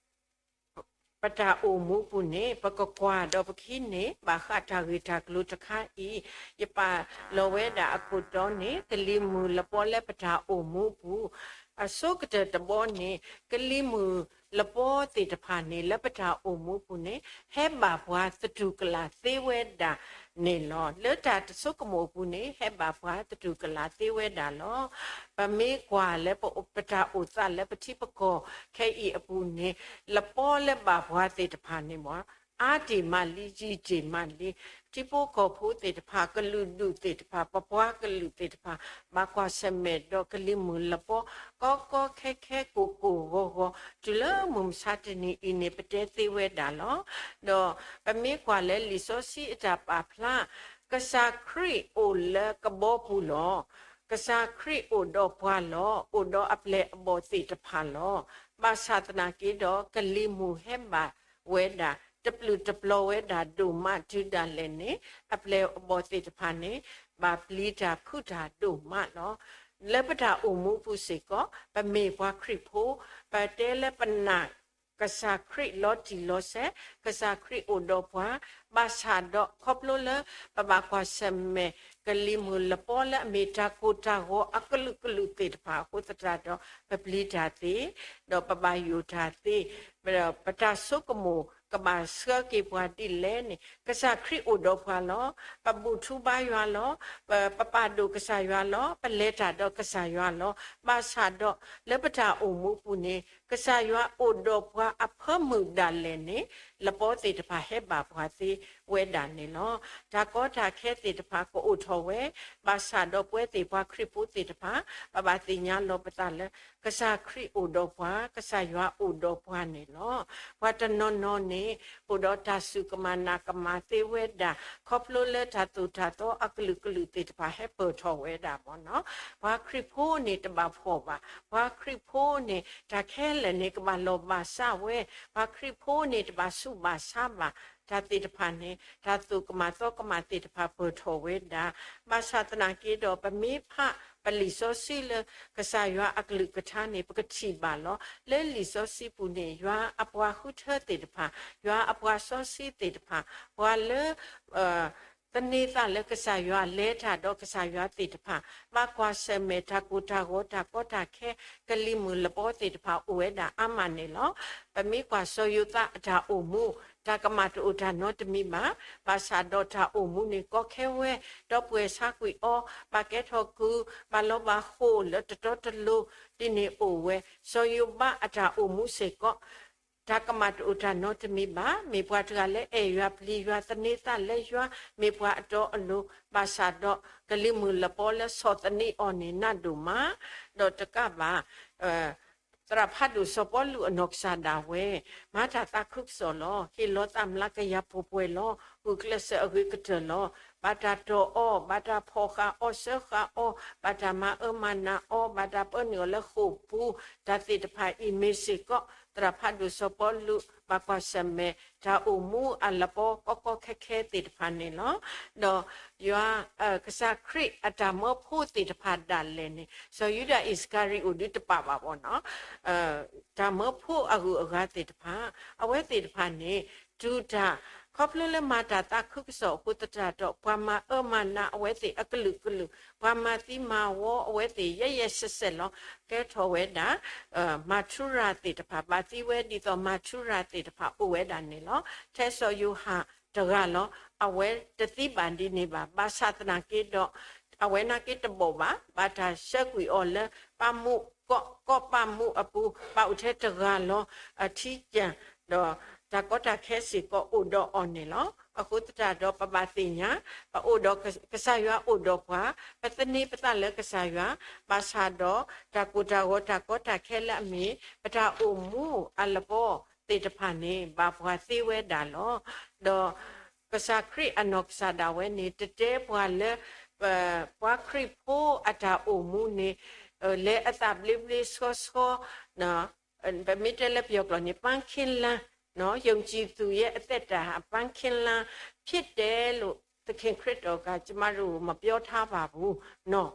ပတၢ်အိၣ်မူပူၤန့ၣ် ပကကွၢ်ဒီးပကဟံးန့ၢ် ဘၣ်ဃးတၢ်ဂ့ၢ်တၢ်ကျိၤတခါအံၤ ယပာ်လီၤဝဲဒၣ်အခိၣ်တီန့ၣ် ကလံၤမုၢ်လပီလၢပတၢ်အိၣ်မူပူၤ အဆိကတၢၢ်တဘီန့ၣ် ကလံၤမုၢ်လပီသ့ၣ်တဖၣ်န့ၣ် လၢပတၢ်အိၣ်မူပူၤန့ၣ် ဟဲဘၣ်ပှၤသတူၢ်ကလာ်သ့ဝဲဒၣ်န့ၣ်လီၤ. လၢတၢ်တဆိကမိၣ်အပူၤန့ၣ် ဟဲဘၣ်ပှၤသတူၢ်ကလာ်သ့ဝဲဒၣ်လီၤ. ပမ့ၢ်ကွၢ်လၢပတၢ်အိၣ်သးလၢပထံပကီၢ်ခဲအံၤအပူၤန့ၣ် လပီလၢဘၣ်ပှၤသ့ၣ်တဖၣ်န့ၣ်မ့ၢ် အါတ့ၢ်မးလံ ယံာ်တ့ၢ်မးလံ. ထံဖိကီၢ်ဖိသ့ၣ်တဖၣ် ကလုာ်ဒူၣ်သ့ၣ်တဖၣ် ပပှၤကလုာ်သ့ၣ်တဖၣ် ဘၣ်ကွၢ်ဆၢၣ်မဲာ်ဒီးကလံၤမုၢ်လပီ ကီကီခဲခဲ ကိၢ်ကိၢ်ဂီၤဂီၤ တုၤလၢမုၢ်မဆါတနံၤအံၤန့ၣ် ပတဲသ့ဝဲဒၣ်လီၤ. ဒီးပမ့ၢ်ကွၢ်လၢလံာ်စီဆှံအတၢ်ပာ်ဖျါ ကစၢ်ခရံာ်အိၣ်လၢကဘီပူၤလီၤ. ကစၢ်ခရံာ်အိၣ်ဒီးပှၤလီၤ. အိၣ်ဒီးအပျဲၢ်အဘီၣ်သ့ၣ်တဖၣ်လီၤ. ဘၣ်ဆၣ်သနာ်က့ဒီး ကလံၤမုၢ်ဟဲဘၣ်ဝဲဒၣ် တပျုာ်တပျီၤဝဲဒၣ်ဒိၣ်မး တုၤဒၣ်လဲာ်န့ၣ် အပျဲၢ်အဘီၣ်သ့ၣ်တဖၣ်န့ၣ် ဘၣ်ပျံၤတၢ်ဖုးတၢ်ဒိၣ်မးလီၤ. လၢပတၢ်အိၣ်မူပူၤစ့ၢ်ကီး ပမ့ၢ်ပှၤခရံာ်ဖိ, ပတဲလၢပနာ် ကစၢ်ခရံာ်လီၤတံၢ်လီၤဆဲး, ကစၢ်ခရံာ်အိၣ်ဒီးပှၤ, ဘၣ်ဆၣ်ဒီးခီဖျိလၢ ပဘၣ်ကွၢ်ဆၢၣ်မဲာ် ကလံၤမုၢ်လပီလၢအမ့ၢ်တၢ်ကိၢ်တၢ်ဂီၤအကလုာ်ကလုာ်သ့ၣ်တဖၣ်အဃိသတးဒီး ပပျံၤတၢ်သ့, ဒီးပဘၣ်ယိၣ်တၢ်သ့, ပတၢ်ဆိကမိၣ်ကဘၣ်ဆှၢက့ၤပှၤဒ်လဲၣ်န့ၣ် ကစၢ်ခရံာ်အိၣ်ဒီးပှၤလီၤ. ပဘူၣ်ထူဘါယွၤလီၤ. ပ ပပာ်ဒိၣ်ကစၢ်ယွၤလီၤ. ပလဲၤတၢ်ဒီးကစၢ်ယွၤလီၤ. ဘၣ်ဆၣ်ဒီး လၢပတၢ်အိၣ်မူပူၤန့ၣ် ကစၢ်ယွၤအိၣ်ဒီးပှၤအဖၢမုၢ်ဒၣ်လဲာ်န့ၣ် လပီသ့ၣ်တဖၣ်ဟဲဘၣ်ပှၤသ့ဝဲဒၣ်န့ၣ်လီၤ. တၢ်ကီတၢ်ခဲသ့ၣ်တဖၣ်ကအိၣ်ထီၣ်ဝဲ, ဘၣ်ဆၣ်ဒီးပဝဲသ့ၣ်ပှၤခရံာ်ဖိသ့ၣ်တဖၣ် ပဘၣ်သ့ၣ်ညါလီၤပသးလၢ ကစၢ်ခရံာ်အိၣ်ဒီးပှၤ, ကစၢ်ယွၤအိၣ်ဒီးပှၤန့ၣ်လီၤ. ပှၤတနီၤနီၤန့ၣ် အိၣ်ဒီးတၢ်စူၢ်ကမၣ်နာ်ကမၣ်သ့ဝဲဒၣ် ခီဖျိလၢတၢ်သိၣ်တၢ်သီအကလုာ်ကလုာ်သ့ၣ်တဖၣ်ဟဲပၢၢ်ထီၣ်ဝဲဒၣ်မ့ၢ်နီၤ. ပှၤခရံာ်ဖိန့ၣ်တဘၣ်ဖှီၣ်ဘၣ်. ပှၤခရံာ်ဖိန့ၣ် တၢ်ခဲလၢာ်န့ၣ် ကဘၣ်လီၢ်ဘၣ်စးဝဲ. ပှၤခရံာ်ဖိန့ၣ် တဘၣ်ဆူးဘၣ်ဆါဘၣ်. တၢ်သ့ၣ်တဖၣ်န့ၣ် တၢ်သိၣ်ကမၣ်သီကမၣ်သ့ၣ်တဖၣ်ပၢၢ်ထီၣ်ဝဲဒၣ်. ဘၣ်ဆၣ်သနာ်က့ဒီး ပမ့ၢ်ဖးပလံာ်စီဆှံလၢ ကစၢ်ယွၤအကလုၢ်ကထါန့ၣ် ပကထံၣ်ဘၣ်လီၤ. လၢလံာ်စီဆှံပူၤန့ၣ် ယွၤအပှၤဃုထၢသ့ၣ်တဖၣ်, ယွၤအပှၤစီဆှံသ့ၣ်တဖၣ်, ပှၤလၢ သန့ၤသးလၢကစၢ်ယွၤ လဲၤတၢ်ဒီးကစၢ်ယွၤသ့ၣ်တဖၣ်, ဘၣ်ကွၢ်ဆၢၣ်မဲာ်တၢ်ကိၢ်တၢ်ဂီၤ တၢ်ကီတၢ်ခဲ ကလံၤမုၢ်လပီသ့ၣ်တဖၣ်အိၣ်ဝဲဒၣ်အါမးန့ၣ်လီၤ. ပမ့ၢ်ကွၢ်စီၤယိၤသးအတၢ်အိၣ်မူ, တၢ်ကမၣ်တအိၣ်တၢ်နီတမံၤဘၣ်. ဘၣ်ဆၣ်ဒီးတၢ်အိၣ်မူန့ၣ်ကီခဲဝဲ, ဒီပုၢ်ဝဲၢ်ဆါကွံာ်အီၤ, ဘၣ်ကဲထီၣ်ကုၢ်, ဘၣ်လီၤဘၣ်ဃိၣ်လၢတတီတလိၤ, ဒ်န့ၣ်အိၣ်ဝဲ. စီၤယိၤဘးအတၢ်အိၣ်မူစ့ၢ်ကီး တၢ်ကမၣ်တအိၣ်တၢ်နီတမံၤဘၣ်. မ့ၢ်ပှၤတဂၤလၢအဲၣ်ယွၤပျံၤယွၤ သန့ၤသးလၢယွၤ, မ့ၢ်ပှၤအတီအလိၤ, ဘၣ်ဆၣ်ဒီးကလံၤမုၢ်လပီလၢဆီၣ်သနံးအီၤန့ၣ်နးဒိၣ်မး, ဒီးတကးဘၣ် သရၣ်ဖးဒိၣ်စီၤပီလူးအနီၢ်ကစၢ်ဒၣ်ဝဲ မၤတၢ်သးခုကစီၣ်လီၤ. ဟ့ၣ်လီၤသးမျးကယၤပှဲၤပှဲၤလီၤ. ဂုာ်ကျဲးစၢးအဂ့ၤကတၢၢ်လီၤ. ဘၣ်တၢ်တီၢ်အီၤ, ဘၣ်တၢ်ဖီၣ်ဃာ်အီၤစၢဃာ်အီၤ, ဘၣ်တၢ်မၤအၢမၤနးအီၤ, ဘၣ်တၢ်ပၢနုာ်အီၤလၢဃိာ်ပူၤ, တၢ်သ့ၣ်တဖၣ်အံၤမ့ၢ်စ့ၢ်ကီး သရၣ်ဖးဒိၣ်စီၤပီလူး ဘၣ်ကွၢ်ဆၢၣ်မဲာ် တၢ်အိၣ်မူအလပီကီကီခဲခဲသ့ၣ်တဖၣ်န့ၣ်လီၤ. ဒီးယွၤ ကစၢ်ခရံာ်အတၢ်မၢဖိသ့ၣ်တဖၣ်ဒၣ်လဲာ်န့ၣ် စီၤယူဒၤအံၣ်စကၤရံၤအိၣ်ဒုးတပာ်ဘၣ်ဘၣ်နီၤ တၢ်မၢဖိအဂုၤအဂၤသ့ၣ်တဖၣ်, အဝဲသ့ၣ်တဖၣ်န့ၣ် တူၢ်တၢ် ခီဖျိလၢမၤတၢ်သးခုကစီၣ်အဃိသတးဒီး ပှၤမၤအၢမၤနးအဝဲသ့ၣ်အကလုာ်ကလုာ်, ပှၤမၤသံမၤဝီအဝဲသ့ၣ် ယဲၢ်ယဲၢ်ဆဲးဆဲးလီၤ. ကဲထီၣ်ဝဲဒၣ် မၤထူရၤသ့ၣ်တဖၣ်, ဘၣ်သံဝဲဒ်သိးမၤထူရၤသ့ၣ်တဖၣ် အိၣ်ဝဲဒၣ်န့ၣ်လီၤ. ထဲစီၤယိၤဟၣ်တဂၤလီၤ. အဝဲတသံဘၣ်ဒ်န့ၣ်ဘၣ်. ဘၣ်ဆၣ်သနာ်က့ဒီး အဝဲနာ်က့တဘီၣ်ဘၣ်, ဘၣ်တၢ်ဆှၢကွံာ်အီၤလၢ ပၢ်မူးကီၢ်, ကီၢ်ပၢ်မူးအပူၤ, ဘၣ်အိၣ်ထဲတဂၤလီၤ. အထံကၢ် ဒီးတၢ်ကီတၢ်ခဲစ့ၢ်ကီးအိၣ်ဒီးအီၤန့ၣ်လီၤ. အဃိသတးဒီးပဘၣ်သ့ၣ်ညါ, ပအိၣ်ဒီးက, ကစၢ်ယွၤအိၣ်ဒီးပှၤ, ပသန့ၤပသးလၢကစၢ်ယွၤ, ဘၣ်ဆၣ်ဒီးတၢ်ကိၢ်တၢ်ဂီၤ တၢ်ကီတၢ်ခဲလၢအမ့ၢ် ပတၢ်အိၣ်မူအလပီသ့ၣ်တဖၣ်န့ၣ် ဘၣ်ပှၤသ့ဝဲဒၣ်လီၤ. ဒီးကစၢ်ခရံာ်အနီၢ်ကစၢ်ဒၣ်ဝဲန့ၣ် တတဲပှၤလၢ ပှၤခရံာ်ဖိအတၢ်အိၣ်မူန့ၣ် လဲၤအသးဘျ့ဘျ့ဆှီဆှီ ပမ့ၢ်တဲလၢပယီၤကျိာ်န့ၣ် ပန်းခံလန်း, ယုံကြည်သူရဲ့အသက်တာ ပန်းခံလန်း ဖြစ်တယ်လို့ သခင်ခရစ်တော်က ကျမတို့ကို မပြောထားပါဘူး. လၢ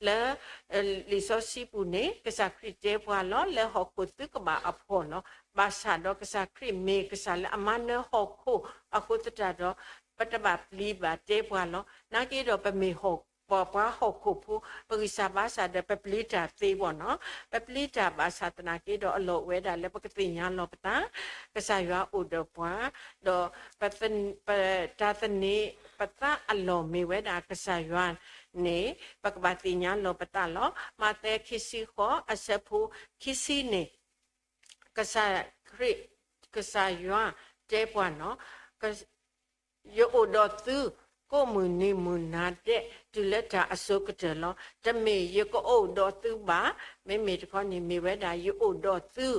လံာ်စီဆှံပူၤန့ၣ် ကစၢ်ခရံာ်တဲပှၤလီၤ လၢဟီၣ်ခိၣ်သုကဘၣ်အဖှီၣ်လီၤ. ဘၣ်ဆၣ်ဒီးကစၢ်ခရံာ်မ့ၢ်ကစၢ်လၢအမၤနၢၤဟီၣ်ခိၣ်အဃိသတးဒီး ပတဘၣ်ပျံၤဘၣ်တဲပှၤလီၤ. နာ်က့ဒီးပမ့ၢ်ဟီၣ်ခိၣ် ပှၤဟီၣ်ခိၣ်ဖိ ပဂံၢ်စၢ်ဘါစၢ်ဒီး ပပျံၤတၢ်သ့ဘၣ်နီၤ. ပပျံၤတၢ်ဘၣ်ဆၣ်သနာ်က့ဒီး အလီၢ်အိၣ်ဝဲဒၣ်လၢပကသ့ၣ်ညါလီၤပသး ကစၢ်ယွၤအိၣ်ဒီးပှၤ, ဒီးပ, ပ, တၢ်သန့ၤပသးအလီၢ်မ့ၢ်ဝဲဒၣ်ကစၢ်ယွၤန့ၣ် ပကဘၣ်သ့ၣ်ညါလီၤပသးလီၤ. မးသဲခံဆံဃိး အဆၢဖိခံဆံန့ၣ် ကစၢ်ခရံာ်, ကစၢ်ယွၤတဲပှၤနီၤ, ယအိၣ်ဒီးသု ကိးမုၢ်နံၤမုၢ်နၤဒဲး တုၤလၢတၢ်အစိၤကတၢၢ်လီၤ. တမ့ၢ်ယကအိၣ်ဒီးသုဘၣ် မ့မ့ၢ်တခီန့ၣ် မ့ၢ်ဝဲဒၣ်ယအိၣ်ဒီးသု,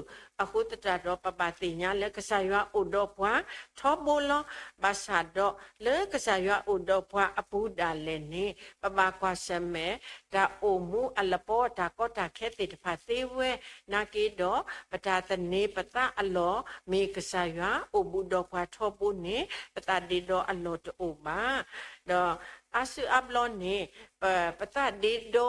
အဃိသတးဒီး ပဘၣ်သ့ၣ်ညါလၢကစၢ်ယွၤအိၣ်ဒီးပှၤထီဘိလီၤ. ဘၣ်ဆၣ်ဒီးလၢကစၢ်ယွၤအိၣ်ဒီးပှၤအပူၤဒၣ်လဲာ်န့ၣ် ပဘၣ်ကွၢ်ဆၢၣ်မဲာ် တၢ်အိၣ်မူအလပီ တၢ်ကီတၢ်ခဲသ့ၣ်တဖၣ်သ့ဝဲ, နာ်က့ဒီး ပတၢ်သန့ၤပသးအလီၢ် မ့ၢ်ကစၢ်ယွၤအိၣ်ဘူးဒီးပှၤထီဘိန့ၣ် ပသးဒ့ဒီအလီၢ်တအိၣ်ဘၣ်. ဒီးအါစုအါဘျီန့ၣ် ပ, ပသးဒ့ဒီ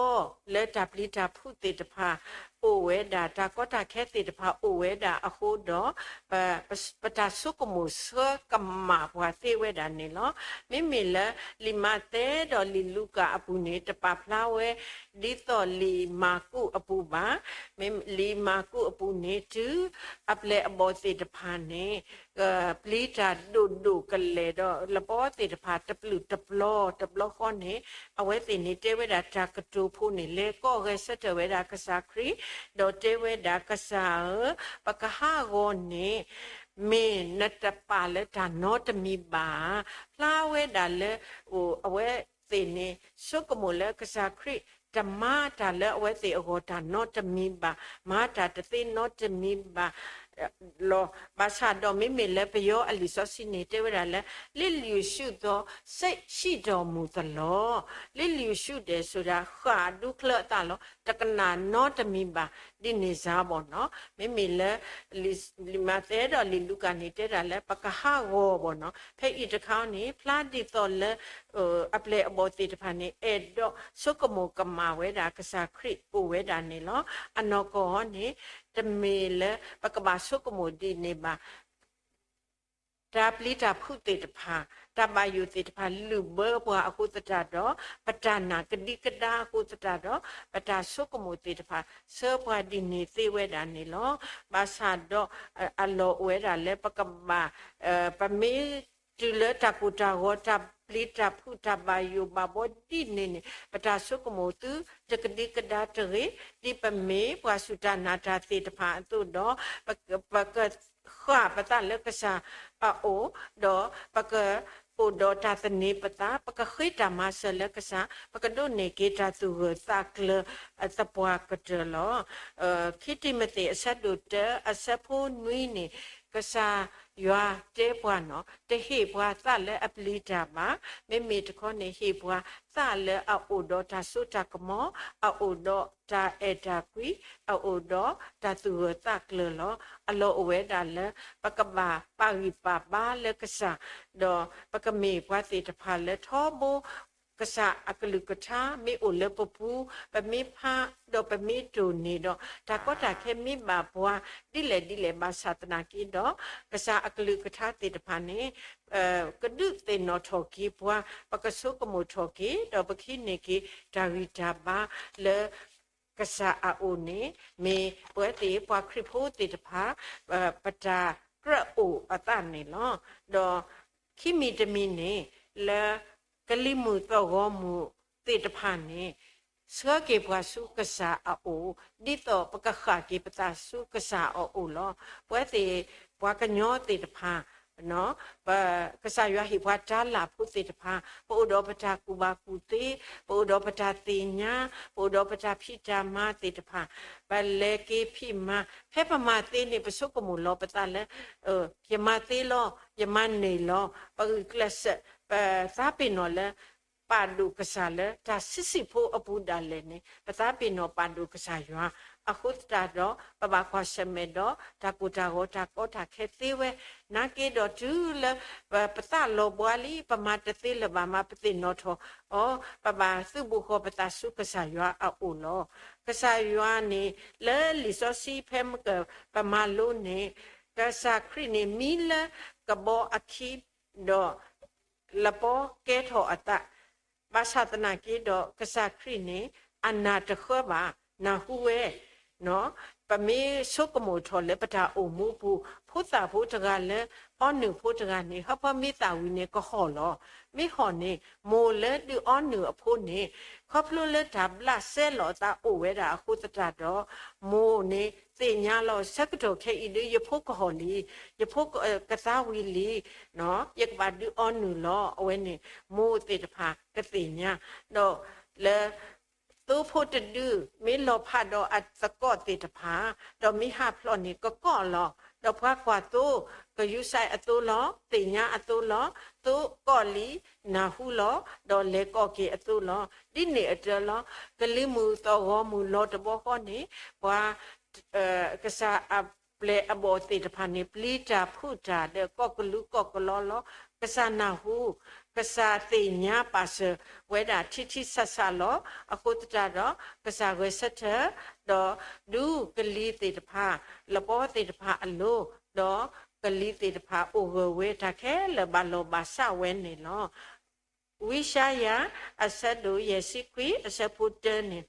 လၢတၢ်ပျံၤတၢ်ဖုးသ့ၣ်တဖၣ်အိၣ်ဝဲဒၣ်, တၢ်ကီတၢ်ခဲသ့ၣ်တဖၣ်အိၣ်ဝဲဒၣ်အဃိဒီး ပ, ပ, ပတၢ်ဆိကမိၣ်ဆၢကမၣ်ပှၤသ့ဝဲဒၣ်န့ၣ်လီၤ. မ့မ့ၢ်လၢလံာ်မးသဲဒီးလံာ်လူၤကၣ်အပူၤန့ၣ် တပာ်ဖျါဝဲ ဒ်သိးလံာ်မၢ်ကူးအပူၤဘၣ်. မ့ၢ်လံာ်မၢ်ကူးအပူၤန့ၣ် တုၤအပျဲၢ်အဘီၣ်သ့ၣ်တဖၣ်န့ၣ် ပျံၤတၢ်ဒိၣ်ဒိၣ်ကလဲာ်ဒီး လပီသ့ၣ်တဖၣ်တပျုာ်တပျီၤ တဘျီဃီန့ၣ် အဝဲသ့ၣ်န့ၣ်တဲဝဲဒၣ်တၢ်ကတိၤဖိန့ၣ် လဲၤကိးဂဲၤဆၢထၢၣ်ဝဲဒၣ်ကစၢ်ခရံာ်, ဒီးတဲဝဲဒၣ်ကစၢ်ဧၢ, ပကဟးဂီၤန့ၣ် မ့ၢ်နတပာ်လၢတၢ်နီတမံၤဘၣ်ဧါ. ဖျါဝဲဒၣ်လၢ အဝဲသ့ၣ်န့ၣ် ဆိကမိၣ်လၢကစၢ်ခရံာ် တမၤတၢ်လၢအဝဲသ့ၣ်အဂီၢ်တၢ်နီတမံၤဘၣ်, မၤတၢ်တသ့နီတမံၤဘၣ်လီၤ. ဘၣ်ဆၣ်ဒီးမ့မ့ၢ်လၢပယီၤအလံာ်စီဆှံန့ၣ် တဲဝဲဒၣ်လၢ လစ်လျူရှုသောစိတ်ရှိတော်မူသလော, လစ်လျူရှုတယ်ဆိုတာ ဃၣ်ဒူချၢအသးလီၤ, တကနၣ်နီတမံၤဘၣ် ဒ်န့ၣ်စ့ၢ်ဘၣ်နီၤ. မ့မ့ၢ်လၢ လံာ်မးသဲဒီးလံာ်လူၤကၣ်န့ၣ် တဲဒၣ်လၢပကဟးဂီၤဘၣ်နီၤ. ဖဲအံၤတခါန့ၣ် ဖျါဒ်သိးလၢ အပျဲၢ်အဘီၣ်သ့ၣ်တဖၣ်န့ၣ် အဲၣ်ဒိးဆိကမိၣ်ကမၣ်ဝဲဒၣ်ကစၢ်ခရံာ်အိၣ်ဝဲဒၣ်န့ၣ်လီၤ. အနီၢ်ကီၢ်န့ၣ် တမ့ၢ်လၢပကဘၣ်ဆိကမိၣ်ဒ်န့ၣ်ဘၣ်. တၢ်ပျံၤတၢ်ဖုးသ့ၣ်တဖၣ်, တၢ်ဘၣ်ယိၣ်သ့ၣ်တဖၣ် လုၣ်ဘၢပှၤအဃိသတးဒီး, ပတၢ်နာ်ကဒံကဒါအဃိသတးဒီး, ပတၢ်ဆိကမိၣ်သ့ၣ်တဖၣ် ဆှၢပှၤဒ်န့ၣ်သ့ဝဲဒၣ်န့ၣ်လီၤ. ဘၣ်ဆၣ်ဒီး အလီၢ်အိၣ်ဝဲဒၣ်လၢပကဘၣ် ပမ့ၢ်တုၤလၢတၢ်ကိၢ်တၢ်ဂီၤ တၢ်ပျံၤတၢ်ဖုး တၢ်ဘၣ်ယိၣ်ဘၣ်ဘီဒ်န့ၣ်န့ၣ် ပတၢ်ဆိကမိၣ်သုတကဒံကဒါတဂ့ၤ, ဒ်ပမ့ၢ်ပှၤစူၢ်တၢ်နာ်တၢ်သ့ၣ်တဖၣ်အသိးဒီး ပက ပဃၣ်ပသးလၢကစၢ်အအိၣ်, ဒီးပကအိၣ်ဒီးတၢ်သန့ၤပသး, ပကဃ့တၢ်မၤစၢၤလၢကစၢ်, ပကဒိးန့ၢ်က့ၤတၢ်သူၣ်ဂၢၢ်သးကျၢၤသပှၢ်ကတၢၢ်လီၤ. ခံတံၤမသ့းအဆၢဒိၣ်တၢ အဆၢဖိနွံန့ၣ် ကစၢ်ယွၤတဲပှၤနီၤ, တဟ့ၣ်ပှၤသးလၢအပျံၤတၢ်ဘၣ်. မ့မ့ၢ်တခီန့ၣ် ဟ့ၣ်ပှၤသးလၢအအိၣ်ဒီးတၢ်စိတၢ်ကမီၤ, အအိၣ်ဒီးတၢ်အဲၣ်တၢ်ကွံ, အအိၣ်ဒီးတၢ်သူၣ်ဂၢၢ်သးကျၢၤလီၤ. အလီၢ်အိၣ်ဝဲဒၣ်လၢ ပကဘၣ်ပာ်ဂံၢ်ပာ်ဘါလၢကစၢ်, ဒီးပကမ့ၢ်ပှၤသ့ၣ်တဖၣ်လၢထီဘိ ကစၢ်အကလုၢ်ကထါမ့ၢ်အိၣ်လၢပပူၤ, ပမ့ၢ်ဖးဒီးပမ့ၢ်တိၢ်န့ၢ်ဒီး တၢ်ကီတၢ်ခဲမ့ၢ်ဘၣ်ပှၤဒ်လဲၣ်ဒ်လဲၣ် ဘၣ်ဆၣ်သနာ်က့ဒီး ကစၢ်အကလုၢ်ကထါသ့ၣ်တဖၣ်န့ၣ် ကဒုးသ့ၣ်နီၣ်ထီၣ်က့ၤပှၤ, ပကဆိကမိၣ်ထီၣ်က့ၤ ဒီးပကဟံးန့ၢ်က့ၤတၢ်ဂံၢ်တၢ်ဘါလၢ ကစၢ်အအိၣ်န့ၣ် မ့ၢ်ပဝဲသ့ၣ်ပှၤခရံာ်ဖိသ့ၣ်တဖၣ် ပတၢ်ကြၢးအိၣ်အသးန့ၣ်လီၤ. ဒီးခံမံၤတမံၤန့ၣ် လၢကလံၤမုၢ်သီၣ်ဂီၤမုၢ်သ့ၣ်တဖၣ်န့ၣ် ဆှၢက့ၤပှၤဆူကစၢ်အအိၣ် ဒ်သိးပကဃၣ်က့ၤပသးဆူကစၢ်အအိၣ်လီၤ. ပဝဲသ့ၣ်ပှၤကညီသ့ၣ်တဖၣ် ကစၢ်ယွၤဟ့ၣ်ပှၤတၤလၣ်ဖိသ့ၣ်တဖၣ်, ပအိၣ်ဒီးပတၢ်ကူၣ်ဘၣ်ကူၣ်သ့, ပအိၣ်ဒီးပတၢ်သ့ၣ်ညါ, ပအိၣ်ဒီးပတၢ်ဖံးတၢ်မၤသ့ၣ်တဖၣ်, ပလဲၤက့ၤဖံးမၤ, ဖဲပမၤသ့န့ၣ် ပဆိကမိၣ်လီၤပသးလၢ ယမၤသ့လီၤ, ယမၤန့ၢ်လီၤ, ပဂုာ်ကျဲးစၢး, ပသးပ့ၤနီၣ်လၢ ပာ်ဒိၣ်ကစၢ်လၢတၢ်ဆံးဆံးဖိအပူၤဒၣ်လဲာ်န့ၣ် ပသးပ့ၤနီၣ်ပာ်ဒိၣ်ကစၢ်ယွၤ, အဃိသတးဒီး ပဘၣ်ကွၢ်ဆၢၣ်မဲာ်ဒီး တၢ်ကိၢ်တၢ်ဂီၤတၢ်ကီတၢ်ခဲသ့ဝဲ, နာ်က့ဒီးတုၤလၢ ပသးလီၤဘှါလံ ပမၤတသ့လၢၤဘၣ်မး ပသ့ၣ်နီၣ်ထီၣ်အီၤ, ပဘၣ်သုးဘူးဃီၤပသးဆူကစၢ်ယွၤအအိၣ်လီၤ. ကစၢ်ယွၤန့ၣ် လၢလံာ်စီဆှံဖဲမုၢ်ကပမၤလိန့ၣ် ကစၢ်ခရံာ်န့ၣ်မံလၢကဘီအခံ ဒီး လပီကဲထီၣ်အသး, ဘၣ်ဆၣ်သနာ်က့ဒီး ကစၢ်ခရံာ်န့ၣ် အနၢ်တဃၢဘၣ်, နၢ်ဟူဝဲ, ပမ့ၢ်ဆိကမိၣ်ထီၣ်လၢပတၢ်အိၣ်မူပူၤ ဖိသၣ်ဖိတဂၤလၢ အီနုၢ်ဖိတဂၤန့ၣ် ဟၢဖၢမ့ၢ်သၣ်ဝံၤန့ၣ် ကဟီၣ်လီၤ. မ့ၢ်ဟီၣ်န့ၣ် မိၢ်လၢဒုးအီနုၢ်အဖိန့ၣ် ခီဖျိလၢတၢ်ဘျးစဲလီၤအသးအိၣ်ဝဲဒၣ်အဃိသတးဒီး မိၢ်န့ၣ်သ့ၣ်ညါလီၤ ဆၢကတီၢ်ခဲအံၤဒုး ယဖိကဟီၣ်လံ, ယဖိကသါဝံၤလံ, ယကဘၣ်ဒုးအီနုၢ်လီၤ. အဝဲန့ၣ် မိၢ်သ့ၣ်တဖၣ်ကသ့ၣ်ညါ, ဒီးလၢ သိဖိတဒု မ့ၢ်လီၤဖးဒီးအသကိးသ့ၣ်တဖၣ်, ဒီးမ့ၢ်ဟးဖျိးန့ၣ် ကကိးလီၤ. ဒီးပှၤကွၢ်သိ ကယူၤစဲအသိလီၤ, သ့ၣ်ညါအသိလီၤ, သိကိးလံ, နၢ်ဟူလီၤ, ဒီးလဲၤကိးက့ၤအသိလီၤ. ဒ်န့ၣ်အတၢ်လီၤ. ကလံၤမုၢ်သီၣ်ဂီၤမုၢ်လီၤတဘျီဃီန့ၣ် ပှၤ ကစၢ်အပျဲၢ်အဘီၣ်သ့ၣ်တဖၣ်န့ၣ် ပျံၤတၢ်ဖုးတၢ်ဒီး ကိးကလူးကိးကလီလီၤ. ကစၢ်နၢ်ဟူ, ကစၢ်သ့ၣ်ညါပာ်စၢၤဝဲဒၣ်ထံထံဆးဆးလီၤ. အဃိသတးဒီး ကစၢ်ဂဲၤဆၢထၢၣ်, ဒီးဒူကလံၤသ့ၣ်တဖၣ်, လပီသ့ၣ်တဖၣ်အလိၤ, ဒီးကလံၤသ့ၣ်တဖၣ်အိၣ်ဂၢၢ်ဝဲ တၢ်ခဲလၢာ်ဘၣ်လီၢ်ဘၣ်စးဝဲန့ၣ်လီၤ. ဝံယၡါယၤ အဆၢဒိၣ်ယဲၢ်ဆံခွံ အဆၢဖိတၢန့ၣ်,